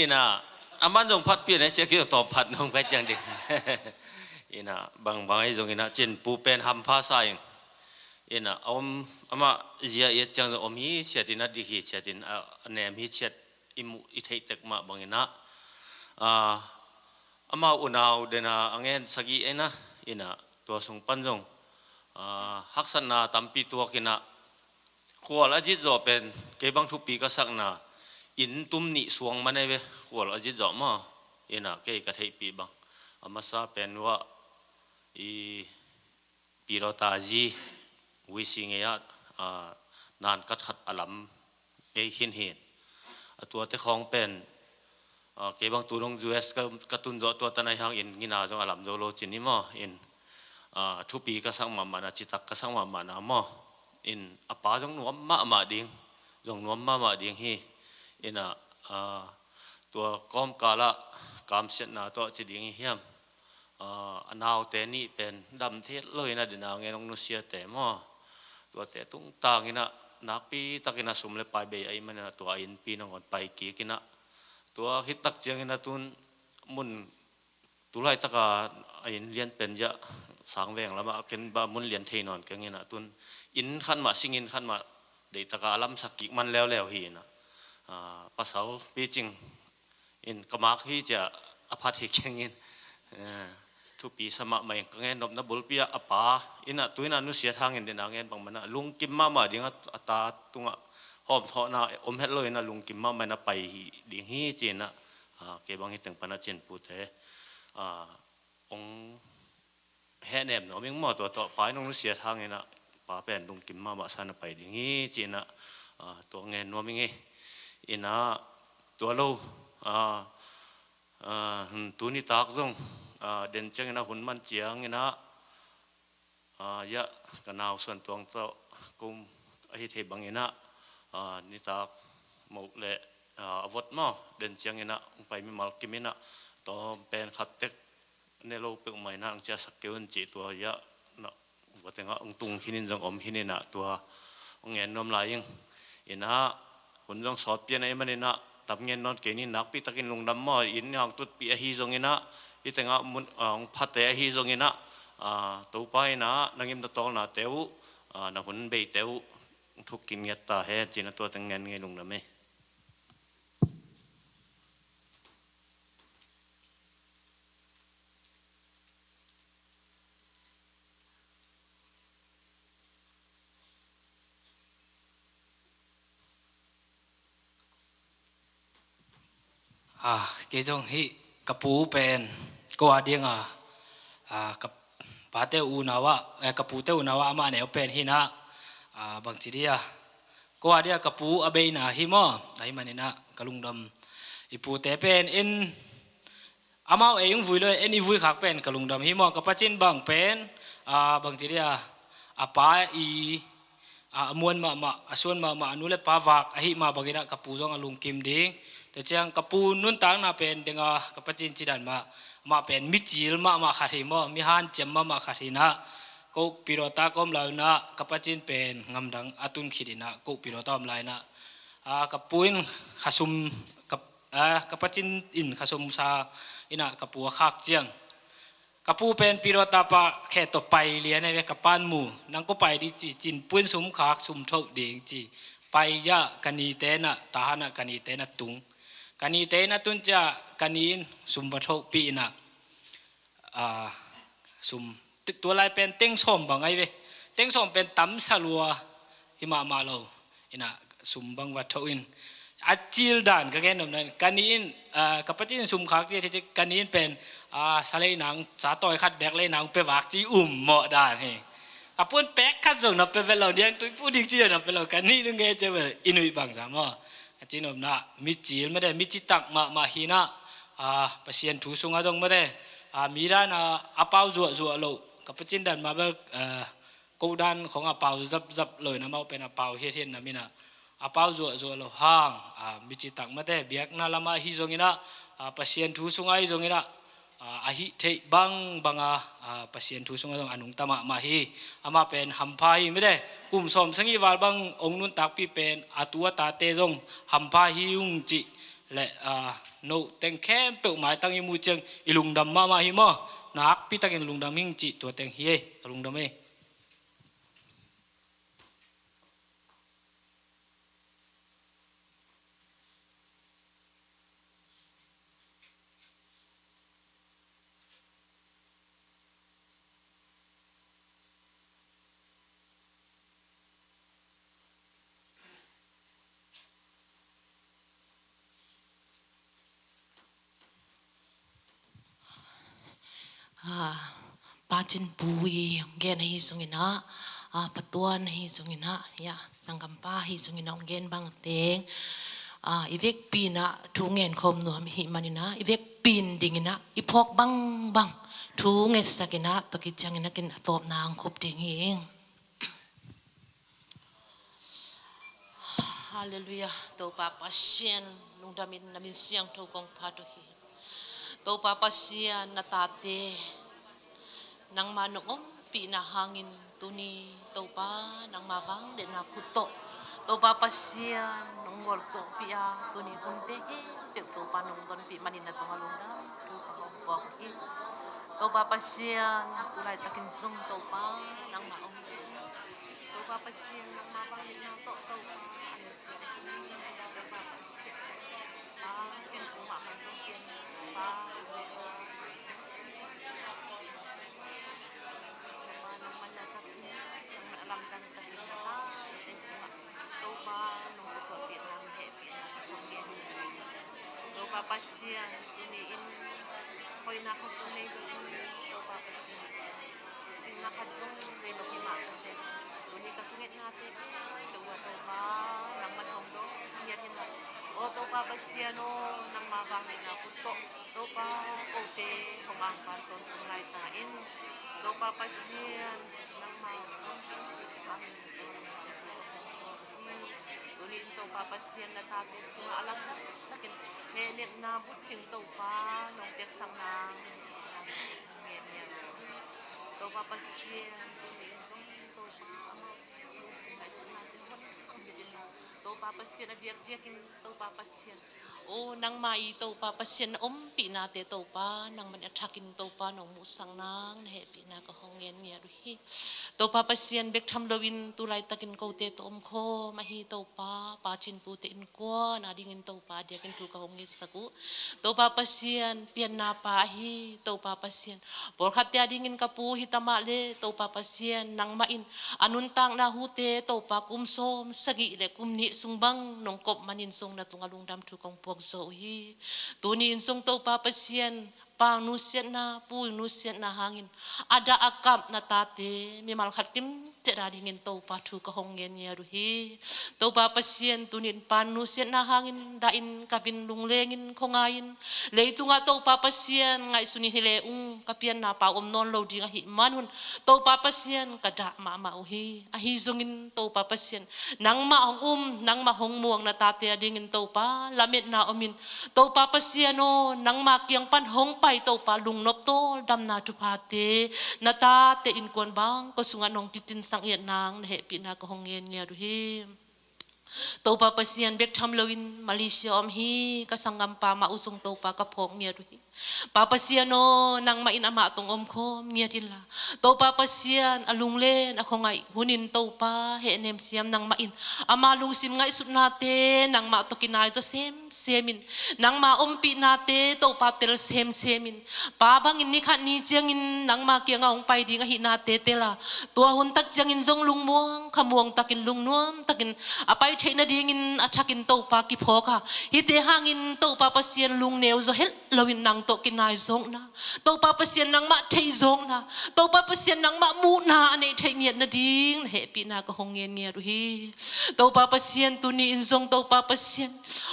Inah, aman zong phat pian eh, cia ki tawm phat nong pai ciang ding. Inah, bangbang ahi zong inah, cin pu pen hampha sa ing. Inah, a om, amah zia i et ciang zong om hi ciat inah, dik hi ciat in, a, a nem hi ciat, i muh, i theih tek mah bang inah, ah, amau unau dena a ngen sagih inah, inah, tua sung pan zong, ah, haksatna tampi tuak inah, khual a zit zawh pen, kei bang thupi ka sakna, inn tum nih suang man ei ve, khual a zit zawh maw, inah, kei ka theihpih bang. A masa pen uah, i, pilota zi, vuisi ngei ah, ah, nan kat khat a lam ngei hin hin. A tuate khawng pen, ah, kei bang tu dong U S ka, ka tun zawh tua tan ahi hang in ngina zong a lam zo lo cin hi maw. In, ah, thupi ka sak mahmahna, citak ka sak mahmahna maw. In a pa zong nuam mahmah ding, zong nuam mahmah ding hi. Inah, ah, tua kawmkal ah kamsiatna tawh ci ding hi hiam. Ah, a naute nih pen dam thei lo inah, dena ngen hong nusiate maw. Tuate tungtang inah, nakpi tak inah sum le pai bei ahih man inah tua a innpi nangawn pai kik inah. Tua khit tak ciang inah tun mun tu laitak a, a inn lian pen iah Sangveng lamah ken bang mun lian thei nawn keng inah tun inn khat mah, sing inn khat mah deihtak a a lamsak kik man leuleu hi inah. Ah, pasal picing in ka mak hi cia a phat hi keng in, eh, thupi sa mahmah in ka ngen nopna bulpi ah a pa inah tu inah nusiat hangin dena ngen bang man ah lungkim mahmah ding a, a ta tungah hawmthawhna om het lo inah lungkim mahmah inah pai hi ding hi ci inah, ah, kei bang hi teng pan ah cin pute, ah, hong hehnem nuam ing maw, tua tawh pa in hong nusiat hang inah pa pen lungkim mahmah sa na pai ding hi ci inah, ah, tua ngen nuam ing hi. Inah tua lo, ah, ah, hmm, tu nitak zong, ah, den ciang inah hun man ciang inah, ah, iah ka nau Suan Tuang tawh kum ahi thei bang inah, ah, nitak moh le, ah, a vot maw, den ciang inah hong pai mimal kim inah tawm pen khat tek ne lo peuhmah inah hong ciahsak kei un cih tua iah na, ua tengah hong tung khin in zong om khin inah tua hong ngen nuam lai ing. Inah hun zong sawt pian ahih man inah tam ngen nawn kei ni, nakpi takin lungdam maw. Inn hong tutpih ahi zong inah, hih tengah mun, ah, hong phate ahi zong inah, ah, Topa inah na ngim na tawlnate uh, ah, na hun beite uh thuk kin ngiat ta hen ci inah tua teng ngen ngei, lungdam ei. Ah, kei zong hih ka pu pen ko a ding a, ah, ka pate unau ah, eh, ka pute unau ah amah neu pen hi inah, ah, bangci dia, ko a dia ka pu a beina hi maw, ahih man inah ka lungdam. I pute pen in amau ei hong vui lo, en i vui khak pen ka lungdam hi maw. Ka pacin bang pen, ah, bangci dia, a pa i, ah, a muan mahmah, a suan mahmah, a nu le pa vak ahih mah bang inah ka pu zong a lungkim ding. Tua ciang ka pu nuntakna pen ding a ka pacin cidan mah, mah pen micil mahmah khat hi maw, mi hanciam mahmah khat hi inah, ko pilota ka om lai inah ka pacin pen ngamdang a tun khit inah ko pilota om lai inah, ah, ka pu in khasum, ka, ah, ka pacin in khasum sa inah ka pu a khak ciang, ka pu pen pilota pah khe tawh pai lian ei ve, ka pan mu, nang ko pai di ci, cin pu in sum khak, sum thoh ding ci. Pai iah ka nite inah, Tahan ah ka nite inah tung. Ka nite inah tun ciah ka ni in sum va thohpih inah, ah, sum, ti-, tua lai pen teng sawm bang ahi ve. Teng sawm pen tam sa lua hi mahmah lo. Inah sum bang va thoh in, a cil dan ka gen nopna in, ka ni in, ah, ka pacin sum khak ci, ci, ci, ka ni in pen, ah, sa lei nang, sa tawi khat bek lei nang pe vak ci um mawh dan hi. Ka pu in pek khat zong na pe vet lo, niang tui pu dik ci na pe lo, ka ni in nge ci vet, i nuih bang za maw. A ci nopna, mi cil mate, mi citak mahmah hi inah, ah, Pasian thu sungah zong mate, ah, mi dan a, a pau zuahzuah lo, ka pacin dan mah bel, ah, ko dan khong a pau zapzap lo inah, amau pen a pau hiathiat na mi inah, a pau zuahzuah lo hang, a, mi citak mate biakna lamah ahi zonginah, a, Pasian thu sungah ahi zonginah, a, a hih theih bangbanga, a, Pasian thu sungah zong a nungta mahmah hi. Amah pen hampha hi mate, kum sawm sagih val bang ong nuntakpih pen a tu a tate zong hampha hi ung cih le, a, no teng khempeuh maitang i muh ciang i lungdam mahmah hi maw? Nakpitakin lungdam hing cih tua teng hi ei, ka lungdam ei. Ah, Pa Cin Pu i hong gen ahi zongin ah, ah, Pa Tuan ahi zongin ah, ya, sanggampa ahi zongin ah hong gen bang teng, ah, i vekpi in ah thu ngen khawm nuam i hih manin ah, i vekpi in dingin ah i phawk bangbang thu ngetsak in ah, tua khit ciangin ah kin a tawpna hong khup ding hi. Halleluiah. Topa Pasian, lungdamin na min siangtho kong phat uh hi. Topa Pasian, na tate nangma nong ompihna hangin tuni Topa nangma vangliatna khut tawh, Topa Pasian, nong gualzawhpih a, tuni hunte khempeuh Topa nong donpih manin na tungah lungdam thu ka hong puak uh hi. Topa Pasian, tu laitakin zong Topa nangma ompih Topa Pasian, nangma vangliatna tawh Topa a nusia Topa Pasian, Pa Cin Pu mah hong zong pian Pa, Topa nangman na zat hi. Nangman a lamdang takin na tate sungah Topa nong phuahpiakna, hehpiakna hong gen hi. Topa Pasian, tuni in hoihna khat zong nei lo hi. Topa Pasian, cingna khat zong nei lo hi mah ka sem. Tuni ka kingetnate khempeuh ah Topa nangman hong dawng ngiat in la. Aw Topa Pasian aw, nangma vangliatna khut tawh Topa kote hong angpan tawntung lai ta in. Topa Pasian, nangma hong angpan tawntung lai ta in. Tuni in Topa Pasian, na tate sungah a lamdang takin hehnepna bucing Topa nong piaksak nang ngen ngen. Topa Pasian, tuni in zong Topa amau lungsim ngaihsutnate honsak ngiat in la. Topa Pasian, a diakdiakin Topa Pasian, aw nangma i Topa Pasian na ompihnate Topa nangman a thakin Topa nong muhsak nang na hehpihna ka hong ngen ngiat uh hi. Topa Pasian, bek tham loin tu laitakin kote tawh omkhawm ahi Topa, Pa Cin Pu te innkuan a dingin Topa a diakin thu ka hong ngetsak uh. Topa Pasian, pianna pa ahi Topa Pasian, pawlkhatte a dingin ka pu hi ta mah le Topa Pasian, nangmah in a nuntakna hute Topa kum sawm sagih le kum nih sung bang nong kop manin zong na tungah lungdam thu kong puak zaw uh hi. Tuni in zong Topa Pasian, pa nusiatna, pu nusiatna hangin a dah a kap na tate mimal khat kimciat a dingin Topa thu ka hong ngen ngiat uh hi. Topa Pasian, tuni in pa nusiatna hangin dahin ka vin lunglengin khuangai in, leitungah Topa Pasian ngaihsun in hi le ung, ka pianna pa om nawn lo ding ahih manun Topa Pasian, ka dah mahmah uh hi. Ahi zongin Topa Pasian, nangmah hong um, nangmah hong muang na tate a dingin Topa lametna om in, Topa Pasian aw, nangma kiang pan hong pai Topa lungnop tawldamna thuphate na tate innkuan bang ko sungah nong kicinsak ngiat nang na hehpihna ka hong ngen ngiat uh hi. Topa Pasian, bek tham loin Malaysia om hi ka sanggampa mah uh zong Topa ka phawk ngiat uh hi. Pa Pasian aw, nangmah in amah tawh omkhawm ngiat in la. Topa Pasian, a lunglen a khuangaih hunin Topa hehnem siam nangmah in ama lungsim ngaihsutnate nangmah tawh kinai zaw semsem in, nangma ompihnate Topa tel semsem in, pa bangin ni khat ni ciangin nangma kiangah hong pai ding ahihnate tel a, tua hun tak ciangin zong lungmuang khamuang takin lungnuam takin a pai theih nadingin a thakin Topa kiphawk a, hihte hangin Topa Pasian lungneu zaw het loin nang tawh kinai zawkna, Topa Pasian nangmah theih zawkna, Topa Pasian nangmah muhna a neih theih ngiat nading na hehpihna ka hong ngen ngiat uh hi. Topa Pasian, tuni in zong Topa Pasian,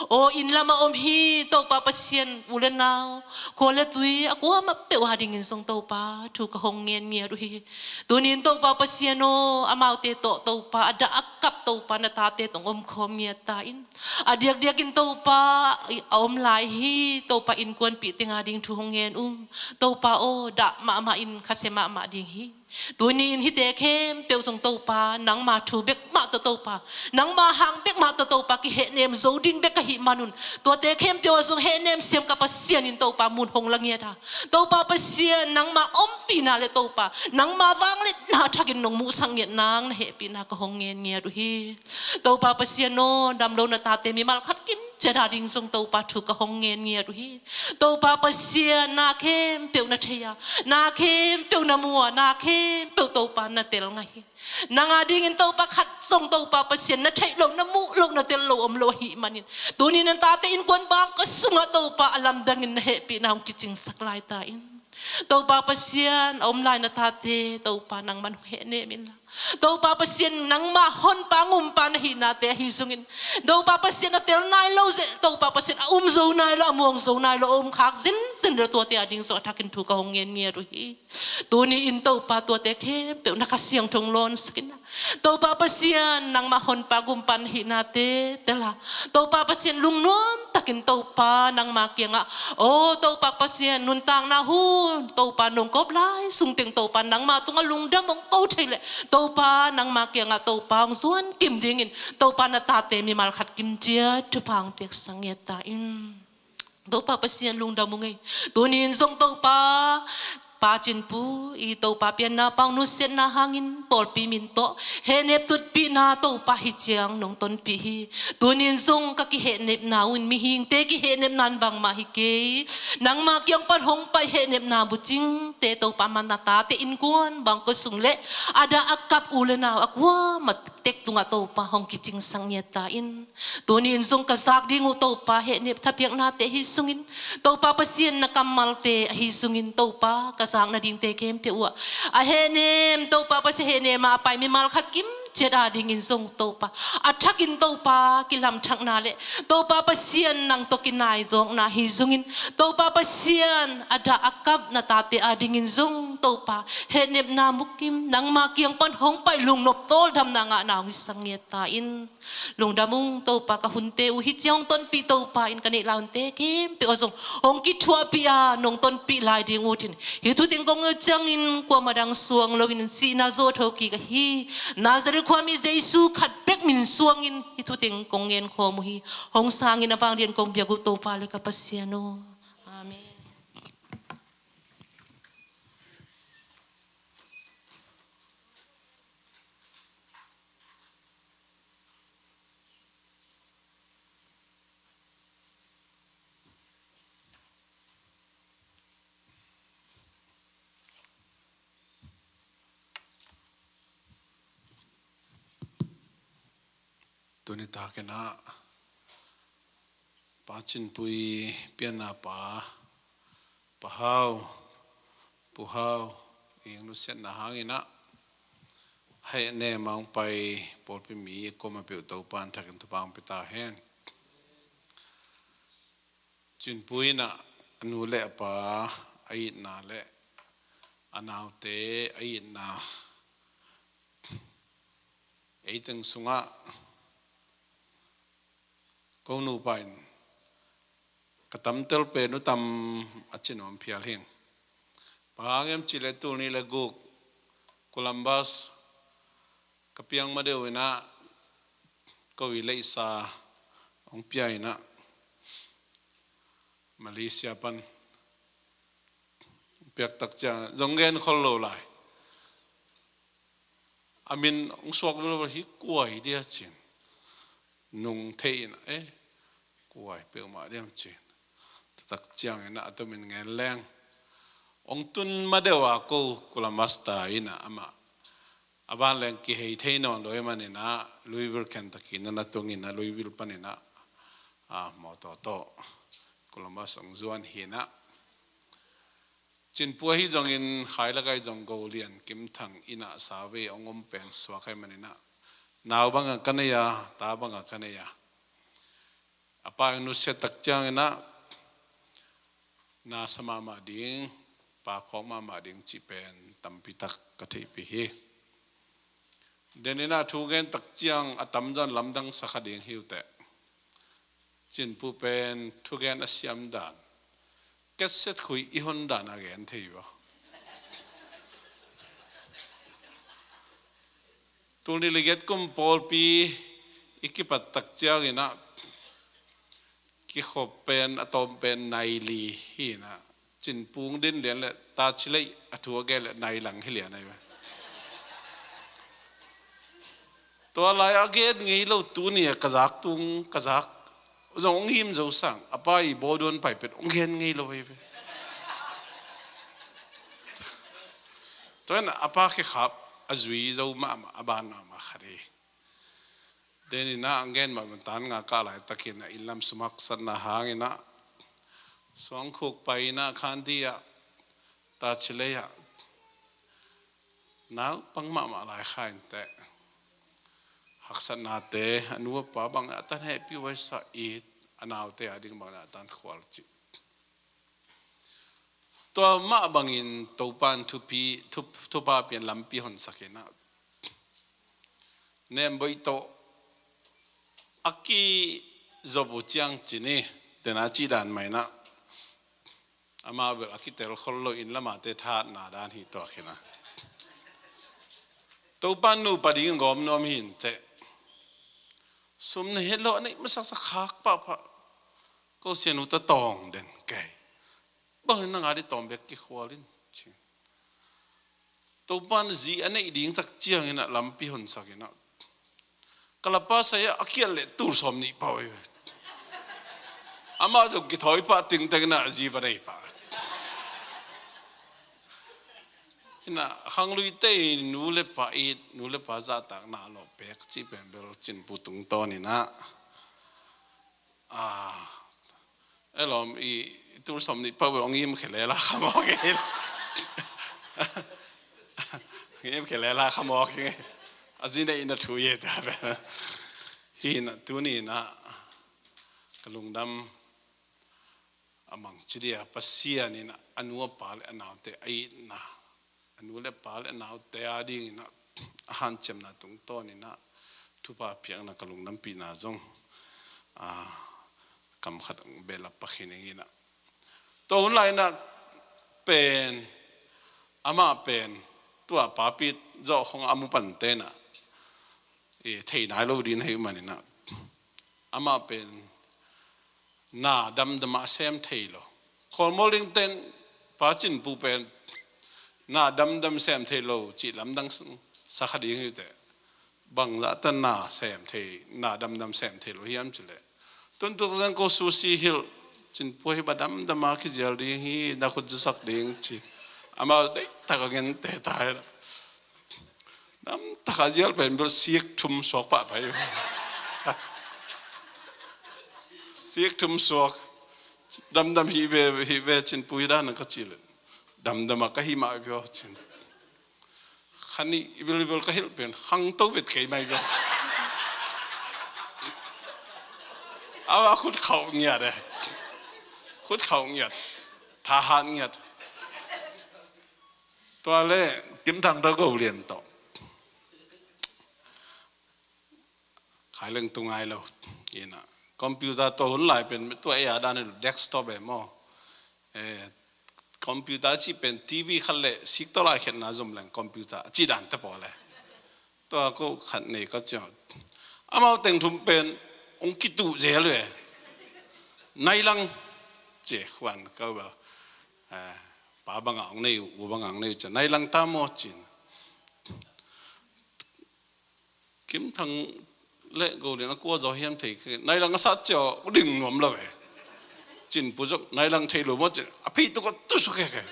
aw inn lamah om hi Topa Pasian, u le nau, khua le tui a kuamah peuh a dingin zong Topa thu ka hong ngen ngiat uh hi. Tuni in Topa Pasian aw, amaute tawh Topa a dah a kap Topa na tate tawh om khawm ngiat ta in. A diakdiakin Topa a om lai hi, Topa innkuanpih teng a ding thu hong ngen ung. Topa aw, dah mahmah in, khasia mahmah ding hi. Tuni in hihte khempeuh zong Topa, nangma thu bek mah tawh Topa, nangma hang bek mah tawh Topa, kihehnem zo ding bek ahih manun, tuate khempeuh ah zong hehnem siam ka Pasian in Topa mun hong la ngiat a, Topa Pasian, nangma ompihna le Topa, nangma vangliatna thakin nong muhsak ngiat nang na hehpihna ka hong ngen ngiat uh hi. Topa Pasian aw, damlo na tate mimal khat kim ciat a ding zong Topa thu ka hong ngen ngiat uh hi. Topa Pasian, na khempeuh na thei a, na khempeuh na mu a, na khempeuh Topa na tel ngah hi. Nang a dingin Topa khat zong Topa Pasian na theih loh, na muh loh, na tel loh om lo ahih manin, tuni na tate innkuan bang ka sungah Topa a lamdangin na hehpihna hong kicingsak lai ta in. Topa Pasian, a om lai na tate Topa nangman hong hehnem inla, Topa Pasian, nangma honpa ngumpa na hihnate ahi zongin, Topa Pasian, a tel nai lo zeh, Topa Pasian, a um zo nai lo, a muang zo nai lo, a um khak zenzen lo, tuate a ding zong a thakin thu ka hong ngen ngiat uh hi. Tuni in Topa tuate khempeuh na Kha Siangtho hong lawnsak in a, Topa Pasian, nangma honpa ngumpa na hihnate tel a, Topa Pasian, lungnuam takin Topa nangma kiangah, aw Topa Pasian, nuntakna hun Topa nong kawp lai sung teng Topa nangma tungah lungdam hong ko thei leh, Topa nangma kiangah Topa hong zuan kim dingin Topa na tate mimal khat kim ciat thupha hong piaksak ngiat ta in. Topa Pasian, lungdam ung ei. Tuni in zong Topa, Pa Cin Pu i Topa pianna, Pa hong nusiatna hangin pawlpi min tawh hehnep tutpihna Topa hi ciang nong tonpih hi. Tuni in zong ka kihehnepna un mihingte kihehnepna in bangmah hi kei. Nangma kiang pan hong pai hehnepna bucingte Topa, amah na tate innkuan bang ko sung le a dah a kap u le nau a kuamah tek tungah Topa hong kicingsak ngiat ta in. Tuni in zong ka zak ding uh Topa, hehnep thapiaknate ahi sungin, Topa Pasian na kammalte ahi sungin Topa, ka zak nadingte khempeuh uh ah a hehnem, Topa Pasian, hehnem a pai mimal khat kim ciat a dingin zong Topa, a thakin Topa kilamthakna le Topa Pasian nang tawh kinaizawkna ahi zongin, Topa Pasian, a dah a kap na tate a dingin zong Topa, hehnepna mukim, nangma kiang pan hong pai lungnop tawldamna ngahna hong hisak ngiat ta in. Lungdam ung Topa, ka hunte uh hih ciang hong tonpih Topa in, ka neih lai hunte khempeuh ah zong hong kithuahpih a nong tonpih lai ding uh hi. Hih thu teng kong nget ciangin kuamah dang suang loin sihna zawh tho kik ahi Nazareth khuami Jesu khat bek min suangin hih thu teng kong ngen khawm uh hi. Hong sangin a vanglian kong biak uh Topa le ka Pasian aw. Amen. Tuni takin ah Pa Cin Pu i pianna pa, Pa Hau, Pu Hau i hong nusiatna hangin ah, a hehnem a hong pai pawlpi mi a kuamah peuh Topa in thakin thupha hong pia ta hen. Cin Pu in ah a nu le a pa, a itna le a naute a itna, ei teng sungah ko nupa in ka tamtel pen uh tam a ci nuam phial hing. Bang hang hiam cih leh tul nih le guk Columbus ka piang ma deuh in ah, ko i leisa hong pia in ah, Malaysia pan piak tak ciang zong gen khol lo lai. A min hong suak lo hi, kua hi dia cin. Nung thei in, eh, kua hi peuhmah diam cin. Tutak ciangin ah a tomin ngen leng, hong tun ma deuh a ko Columbus ta in ah amah a vanleng kihei thei nawn lo ahih manin ah Louisville, Kentucky na na tung in ah Louisville panin ah, a, mawtaw tawh Columbus hong zuan hi in ah. Cin Pu ahi zongin khai lak ah zong Go Lian Kim Thang in ah sa vei hong om pen suak ahih manin ah, nau bangah ka nei a, ta bangah ka nei a, a pa hong nusiat tak ciangin ah na sa mahmah ding, pa khawk mahmah ding cih pen tampi tak ka theihpih hi. Deninah thu gen tak ciang a tamzaw in lamdang sa kha ding hi uh teh. Cinpu pen thugen a siam dan, ketset khui i hon dan a gen thei uh. Tul nih le giat kum pawlpi i kipat tak cianginah kikhop pen a tawm pen nai li hinah, Cinpu hong din lian le ta ci lei a thu a gen le nai lang hi lian ahi ve. Tua lai a gen ngei lo, tuni a ka zak tung ka zak zong hong him zo sang, a pa i bawduan pai pet hong gen ngei lo ahi ve. Tua in a pa kikhap a zui zo mahmah, a ban mahmah khat hi. Deninah gen mah bantan nga kah laitakin a inn lam sum haksatna hanginah suangkhuk pai inah khan di ah ta ci lei ah naupang mahmah lai kha inteh. Haksatnate a nu a pa bang a tan hehpih huaisa i a naute a ding bang a tan khual cih. Tua mah bangin Topan thupi, thup-, thupha pian lampi honsakinah nemboih tawh a kizop uh ciang cin hi. Tena cih dan mah inah amah bel a kitel khol lo in lamate thahatna dan hi tuakinah. Topan nupa dingin gawm nuam hi inteh. Sum na het lo a neih masaksa khak pahpah. Ko sianu ta tawng den kei. Bangin na nga di tawm bek kikhual in ci. Topan zi a neih ding tak cianginah lampi honsakinah ka lapa sai ah a kiat le tul sawm nih pau hi ve. Amah zong kithawi pah tingtenginah zi va nei pah. Inah khangluite i nu le pa it, nu le pa zahtakna a lawh pek cih pen bel Cinpu tungtawninah a, elawm i, i tul sawm nih pau bel hong im khe lela kha mawk hi. Hong im khe lela kha mawk hi. A zi neih inah thu hi ta bel. Hinah tuninah ka lungdam a mang ci dia, Pasian in a nu a pa le a naute a itna, a nu le pa le a naute a dingin a hanciamna tungtawnin a thupha piakna ka lungdampihna zong, a, kam khat behlap pakhin ing in a. Tua hun lai-in a pen, amah pen tua papi zawh khong a mu pante in a, i, thei nai lo ding ahih manin a, amah pen na damdam a sem thei lo. Khualmual dingte in Pa Cin Pu pen na damdam sem thei lo cih lamdang sa kha ding hi teh. Bangzah ta na sem thei, na damdam sem thei lo hiam cih leh, tun tuk zan ko sushi hilh, Cin Pu hi ba damdam a kizial ding hi, na khut zusak ding ci. Amah deihtak a gen teh ta hi. Damtak a zial pen bel sik thum suak pah pai. Sik thum suak. Damdam hi ve, hi ve Cin Pu hi dan ka cih leh, damdam a ka hi mah ve aw cin. Kha nih i bil i bil ka hilh pen khangto vet kei mai ve aw. Amah khut khauh ngiat e. Khut khauh ngiat. Thahat ngiat. Tua leh Kim Thang tawh Go Lian tawh Khai Leng tu ngai lo. In a, computer tua hun lai pen tua ei a dan hi lo, desktop e maw. Eh, computer cih pen T V khat leh sik tawh lai khetna zom leng computer a cih dan te pawl e. Tua ko khat nei ka ciang, amau teng thum pen hong kituh zel ve. Nai lang ci khuan ko bel, eh, pa bang a hong nei uh, u bang a hong nei uh ci, nai lang ta maw cin. Kim Thang leh Go Lian a kua zaw hiam thei kei, nai lang a sat ciang a ding nuam lo e. Cin Pu zong nai lang thei lo maw cin, a pheituk a tu suk e kei.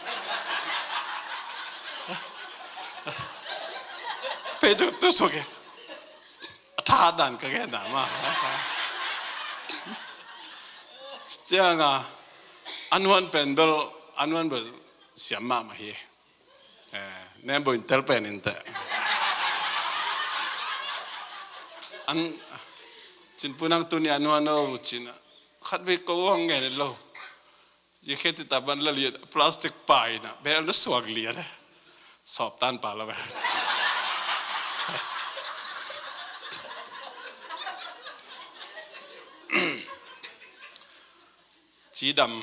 Pheituk tu suk e. A thahat dan ka gen dan mah. Ciang a, a nuan pen bel, a nuan bel siam mahmah hi. Eh, nem bo in tel pen in teh. An, Cin Pu nang tuni a nuan o cin a, khat vei ko hong ngen lo. Ye khe ti ta ban la liat, plastic pai na bel na suak liat e. Sawp tan pa lo e. Cidam.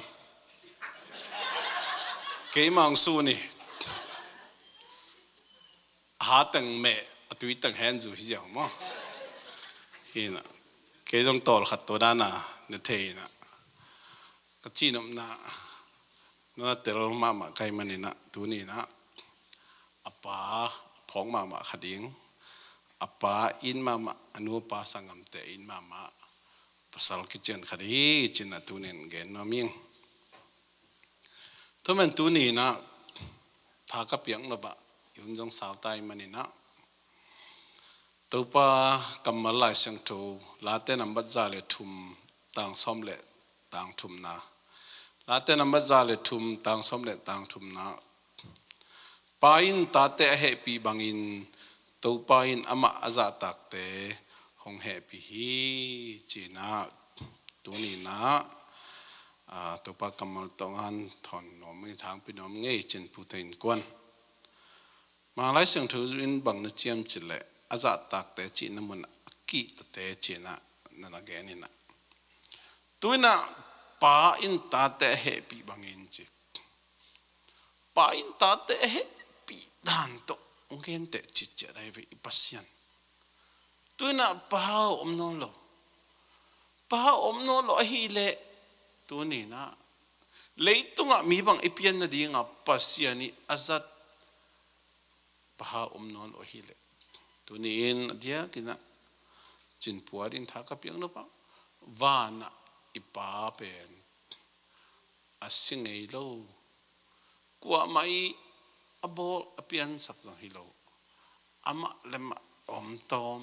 Keimah hong su ni. Ha teng meh, a tui teng hen zu hi ziau maw? Hi na. Kei zong tawlkhat tua dana na thei na. Ka cihnopna na tel mahmah ka hih maninah tuninah a pa phawk mahmah kha ding, a pa in mahmah, a nu a pa sanggamte in mahmah pasal kician kha ding hi cinah tunin gen nuam ing. Thumen tuninah tha ka piak nopah i hun zong sautai maninah Topa kammal Lai Siangtho, Late nambat za le thum, tang sawm le tang thumna. Late nambat za le thum, tang sawm le tang thumna. Pa in tate a hehpih bangin Topa in amah a zahtakte hong hehpih hi cinah tuninah Topa kammal tawh ngan thawn nuam i thangpi nuam ngei cin Pu Thei Inn Kuan. Manglai Siangtho in bang na ciam cileh a zahtakte cihna mun a kihtate cinah na na geninah tuinah pa in tate a hehpih bangin ci. Pa in tate a hehpih dan tawh hong genteh citciat ahi ve i Pasian. Tuinah pa om nawn lo. Pa om nawn lo ahileh tuninah leitungah mi bang i pian nadinga Pasian i a zat pa om nawn lo ahileh tuni in a diakinah cinpuat in tha ka piak nopah vanah i pa pen a si ngei lo. Kuamah i a bawl a piansak zong hi lo. Amah le mah a omtawm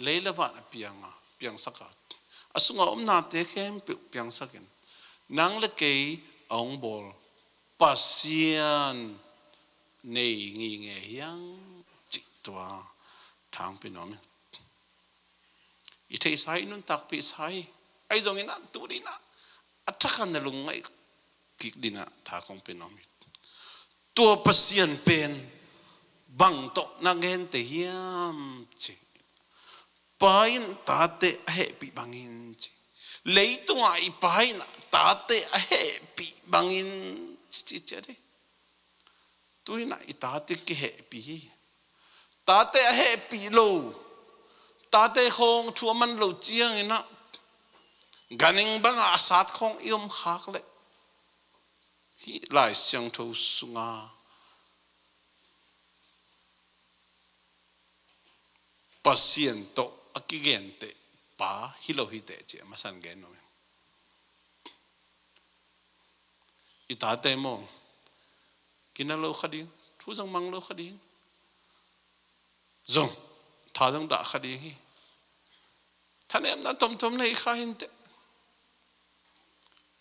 lei le van a pianga piangsaka a sunga omnate khempeuh piangsakin nang le kei a hong bawl Pasian nei ngingei hiang cih tua thangpi nuam ing. I theihsa hi, i nuntakpihsa hi. Ahi zongin ah tuninah a thakhan na lungngaih kik dinah tha kong pe nuam hi. Tua Pasian pen bang tawh na gente hiam ci. Pa in tate a hehpih bangin ci. Leitungah i pa in tate a hehpih bangin ci ci a dei. Tuinah i tate kihehpih hi. Tate a hehpih lo, tate khawng thu a man lo cianginah ganhing bangah a sat khawng i om khak leh hih Lai Siangtho sunga Pasian tawh a kigenteh pa hi lo hiteh ci a masan gen nuam ing. I tate maw, kina lo kha ding, thu zong mang lo kha ding, zong tha zong dah kha ding hi. Thanemna tomtom nei kha hinteh.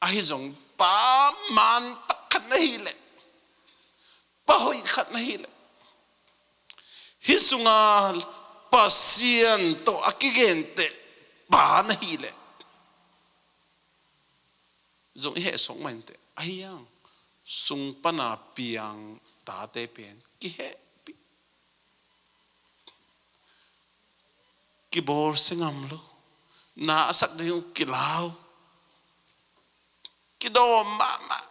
Ahi zong pa man tak khat na hileh, pa hoih khat na hileh, hih sunga Pasian tawh a kigenteh pa na hileh zong i heh suak mah inteh. Ahi hang sung pana piang tate pen kihehpih, kibawlsia ngam lo, na a sak ding uh kilau, kidawm mahmah,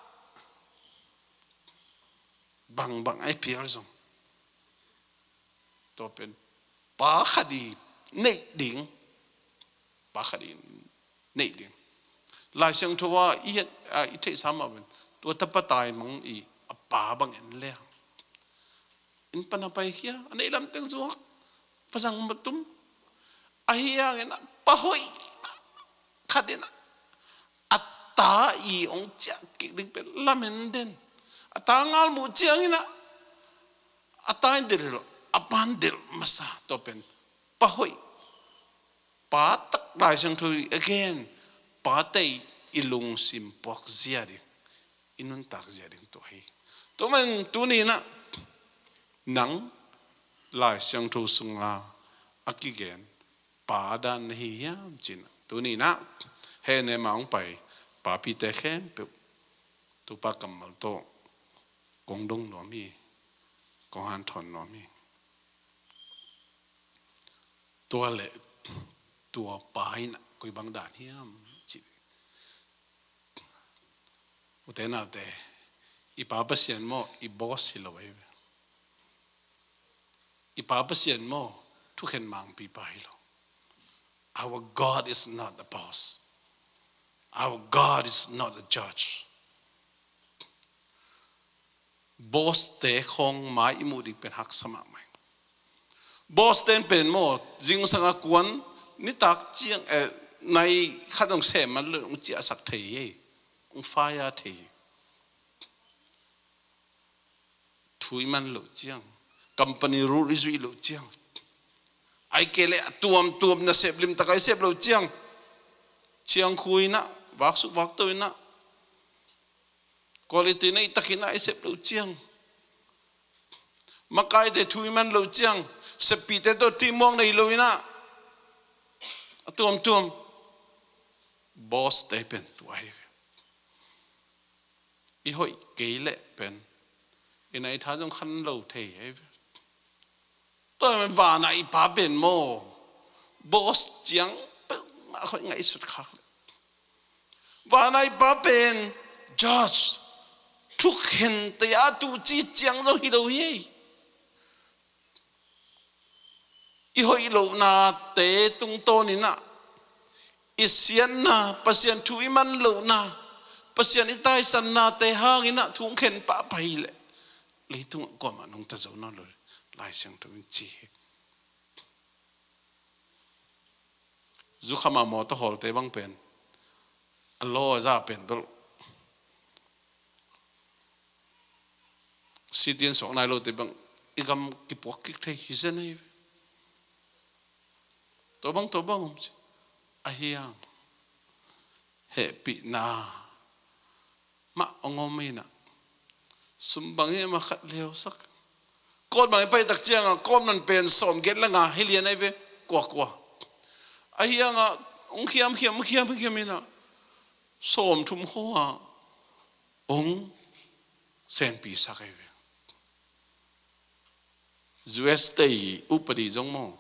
bangbang ai pial zong tua pen pa khat i neih ding, pa khat i neih ding. Lai Siangtho ah i, i theihsa mah pen tua tapa taimang i a pa bang en leng in pana paikhia, a neih lamteng zuak, pazang matum. Ahi hangin a pa hoih khat in a ta i hong ciah kik ding pen lamen den. A ta ngal muh ciangin a, a ta in delh hi lo, a pa in delh masa, tua pen pa hoih, pa tak Lai Siangtho i a gen, pate i lungsim puak zia ding, i nuntak zia ding tua hi. Tua man tuni in a nang Lai Siangtho sunga a kigen pa dan na hi hiam cin a, tuni in a hehnem a hong pai papite khempeuh Topa kammal tawh kong dong nuam hi, kong hanthawn nuam hi. Tua leh tua pa in a koi bang dan hiam cih, Ute naute, i Pa Pasian maw, i boss hi lo ahi ve. I Pa Pasian maw, thukhen mangpipa hi lo. Our God is not a boss. Our God is not a judge. Boss te khawng mai i muh ding pen haksa mahmah hi. Boss ten pen maw, zingsang a kuan, nitak ciang, eh, nai khat hong sem man lo, hong ciahsak thei hi, hong fire thei hi. Thu i man loh ciang, company rule i zuih loh ciang, ahih kei leh a tuamtuam nasep limtak a i sep loh ciang, ciangkhu in ah, vaksuk vakto in ah, quality neihtak in ah i sep loh ciang, makaite thu i man loh ciang, seppihte tawh teamwork nei lo in ah, a tuamtuam, boss te pen tua hi ve. I hoih kei leh pen i nai tha zong khan lo thei hi ve. Tua hi man vana i Pa pen maw, boss ciang peuhmah hoih ngaihsut khak leh, vana i Pa pen judge, thukhente a tuci ciang zong hi lo hi. I hoih lohnate tungtawn in ah, i siatna, Pasian thu i man lohna, Pasian i taisannate hang in ah thu hong khen pahpah hi leh, leitungah kuamah nungta zo nawn lo, Lai Siangtho in ci hi. Zukham a mawtaw hawlte bang pen, a law a za pen bel, city in suak nai lote bang, i gam kipuak kik thei hi zen ahi ve. Tua bang, tua bang om ci. Ahi hang, hehpihna mah hong om in ah, sum bang hiam a khat liausak. Court bang i pai tak ciang a, court man pen sawmgiat le nga hi lian ahi ve, kuakua. Ahi hang a, hong khiamkhiam, hong khiamkhiam in ah, sawmthum khawng a hong senpisak ahi ve. U S te i upadi zong maw,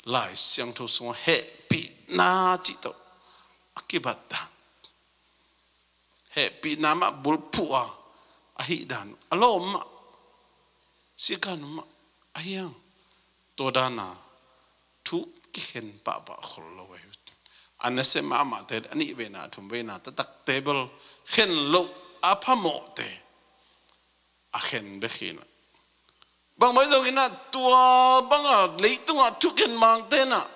Lai Siangtho sungah hehpihna cih tawh a kibat dan, hehpihna mah bulphuh a, ahih dan a lawm mah, sikan mah, ahi hang, tua dan a thu kikhen pahpah khol lo ahi. A nasem mahmahte, a nihveina, a thumveina taktakte bel khen loh a phamawhte a khen bek hi in ah, bangmah zong in ah, tua bang a leitungah thukhen mangte in ah,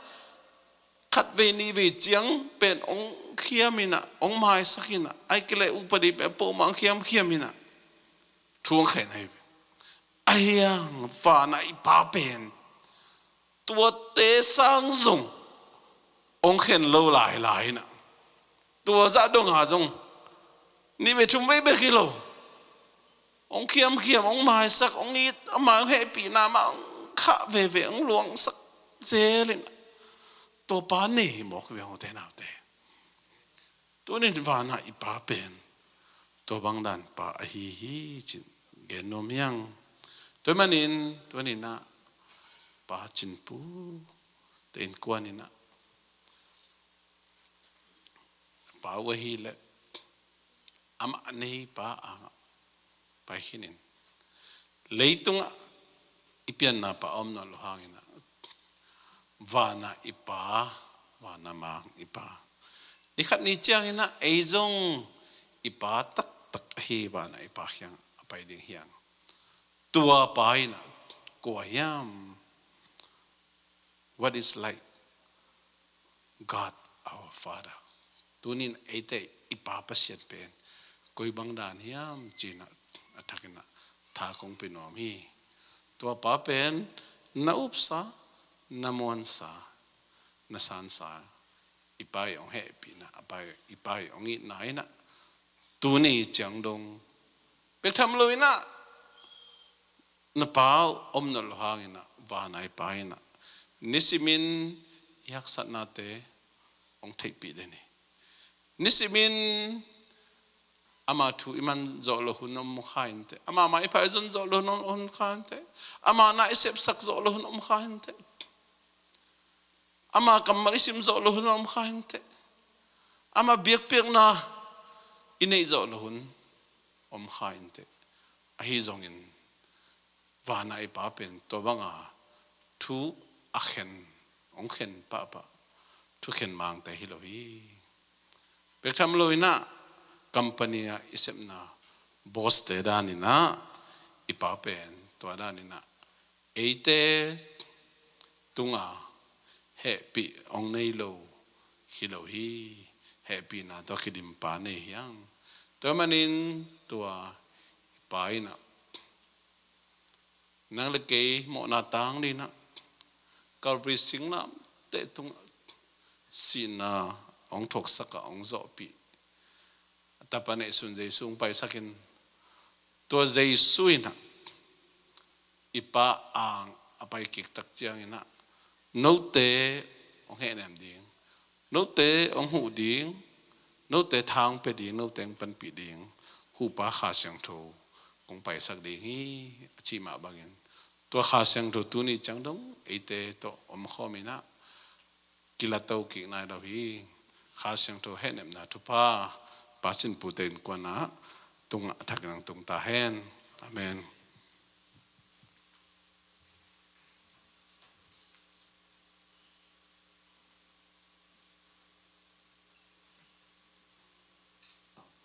khatvei nihvei ciang pen hong khiam in ah, hong maisak in ah, ahih kei leh upadi pen peuhmah hong khiamkhiam in ah, thu hong khen ahi ve. Ahi hang vana i Pa pen tuate sang zong hong khen lo lailai in ah, tua zah dong a zong nihvei thumvei bek hi lo, hong khiamkhiam, hong maisak, hong it, ama hong hehpihna mah hong khah veve, hong luangsak zel in ah, tua Pa nei mawk hi ve, ute naute. Tuni in vana i Pa pen tua bang dan Pa ahi hi cih gen nuam hi hang. Tua ahih manin tuni in ah Pa Cin Pu te innkuan in ah, Pa uh ahih leh amah a nei pa hangah pai khin in, leitungah i pianna Pa a om nawn loh hang in ah, vana i Pa, vana mang i Pa, ni khat ni ciang in ah ei zong i Pa taktak ahi vana i Pa kiangah a pai ding hi hang. Tua Pa in ah kua hiam? What is like God our Father? Tuni in eite i Pa Pasian pen koi bang dan hiam cih in ah a thak in ah tha kong pia nuam hi. Tua Pa pen na upsa, na muansa, na sansa, i Pa i hong hehpihna, a Pa i, i Pa i hong itna in ah tuni ciang dong pektham lo in ah, na Pa uh om nawn loh hang in ah, vana i Pa in ah nisimin i haksatnate hong theihpih den hi. Nisimin ama thu i man zawh loh hun om kha inteh, ama mai i pha i zon zawh loh hun om kha inteh, ama na i sepsak zawh loh hun om kha inteh, ama kammal i sim zawh loh hun om kha inteh, ama biakpiakna i neih zawh loh hun om kha inteh. Ahi zongin vana i Pa pen tua banga thu a khen, hong khen pahpah, thukhen mangte hi lo hi. Bek tham lo inah company ah i sepna boss te dan inah i Pa pen tua dan inah eite tunga hehpih hong nei lo hi lo hi. Hehpihna tawh kidimpa nei hi hang. Tua manin tua i Pa inah nang le kei mawhna tang dinah Calvary singlamteh tungah sihna hong thuaksak ah hong zawhpih a tapa neihsun Jesu hong paisakin tua Jesu inah i Pa ang a pai kiktak cianginah note hong hehnem ding, note hong huh ding, note tha hong pia ding, note hong panpih ding Hupa Kha Siangtho kong paisak ding hi a cih mah bangin tua Kha Siangtho tuni ciang dong eite tawh omkhawm inah kilato kik nai lo hi. Kha Siangtho hehnepna thupha Pa Cin Pu te innkuan ah tungah a thakin hong tung ta hen. Amen.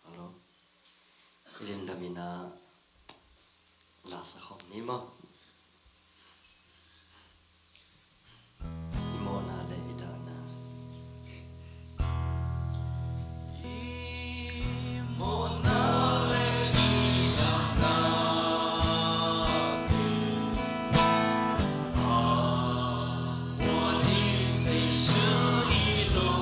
Hello. I lindam inah la sa khawm ni maw? I mawhna le i dahna. I mawhna le i dahna te a tua ding Jesu hi lo.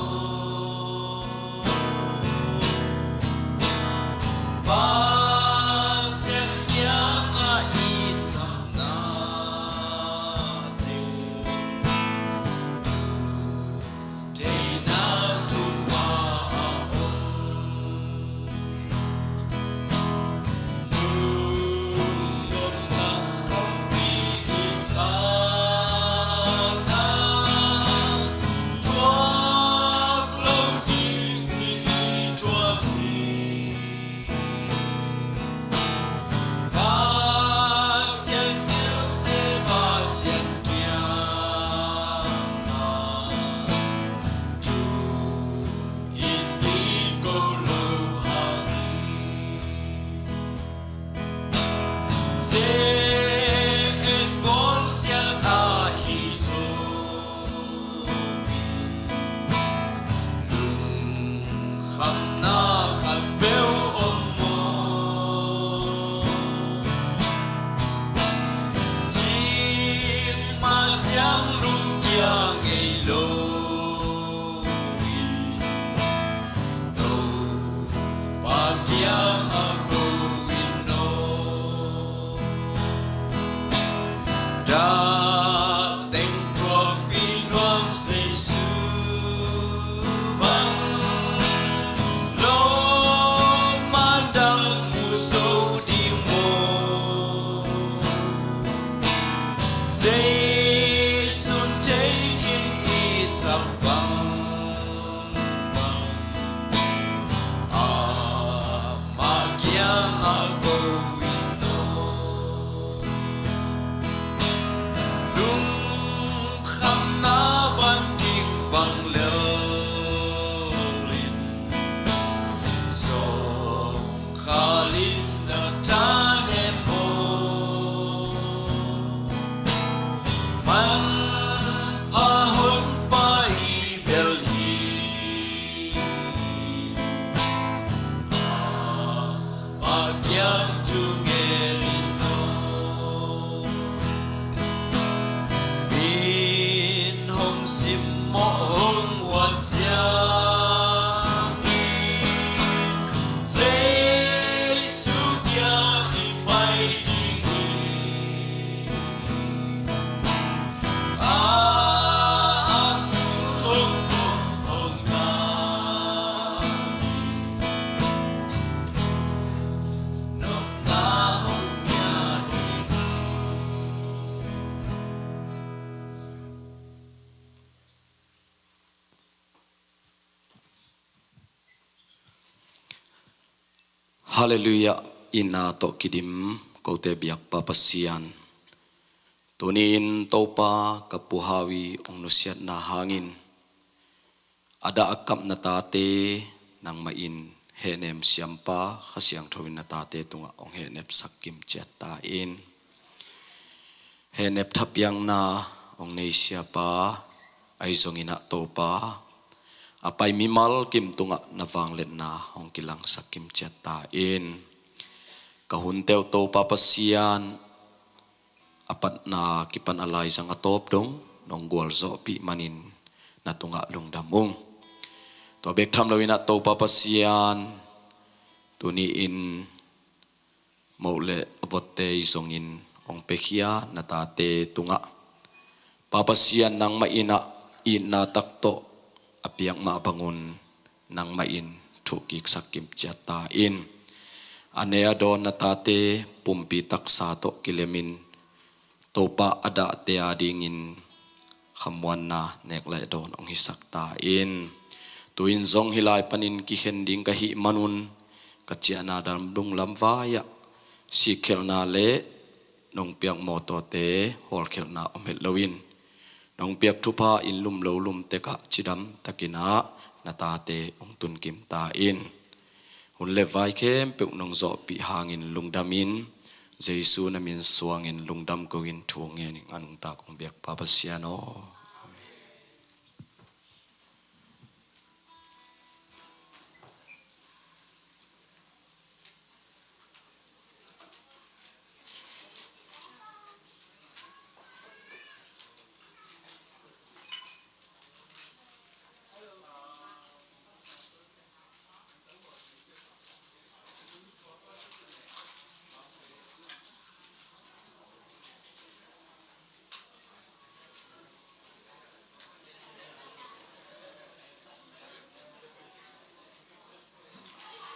Pasian kiangah i samna teng thu theihna thupha a om. Lungkhamna khat peuh om maw? Cikmah ciang lungkia ngei lo in, Topa kiangah ko in aw. Dak teng thuakpih nuam Jesu bang, lawmman dang mu zo ding maw? Jesu'n thei khin i sap bang, bang, amah kiangah ko in aw. Lungkhamna van ging bang lel in, zawngkhal in na tha ne maw? Manpha Honpa i bel hi in, amah kiang thu gen in aw. Min hong simmawh hong uat ciangin, Jesu kiang i pai ding hi. A, a sung hong om hong na, nopna hong ngiat ding. Halleluiah. Itna tawh kidim kote biakpa Pasian, tuni-in Topa ka Pu Hau i hong nusiatna hangin a dah a kap na tate nangmah in hehnem siampa Kha Siangtho in na tate tungah hong hehnepsak kimciat ta in. Hehnep thapiakna hong nei siapa ahi zongin ah Topa a pai mimal kim tungah na vangliatna hong kilangsak kimciat ta in. Ka hunte uh Topa Pasian, a patna kipan a laizang a tawp dong nong gualzawhpih manin na tungah lungdam ung. Tua bek tham loin ah Topa Pasian, tuni-in moh le a votte i zongin hong piakhia na tate tungah Pa Pasian nangmah in ah itna tak tawh a piak mah bangun nangmah in thuhkiksak kimciat ta in. A ne a dawn na tate pumpi taksa tawh kilemin Topa a dahte adingin khamuanna nek le dawn hong hisak ta in. Tu-in zong hih lai panin kikhen ding ka hih manun ka ciahna dam dunglam vai-ah sikkhelhna le nong piak mawtawte hawlkhelhna om het loin nong piak thupha in lum lo lum tekah cidam takin ah na tate hong tunkim ta in. Hun le vai khempeuh nong zawhpih hangin lungdamin Jesu na min suangin lungdam ko-in thu ngenin a nungta kong biakpa Pasian aw.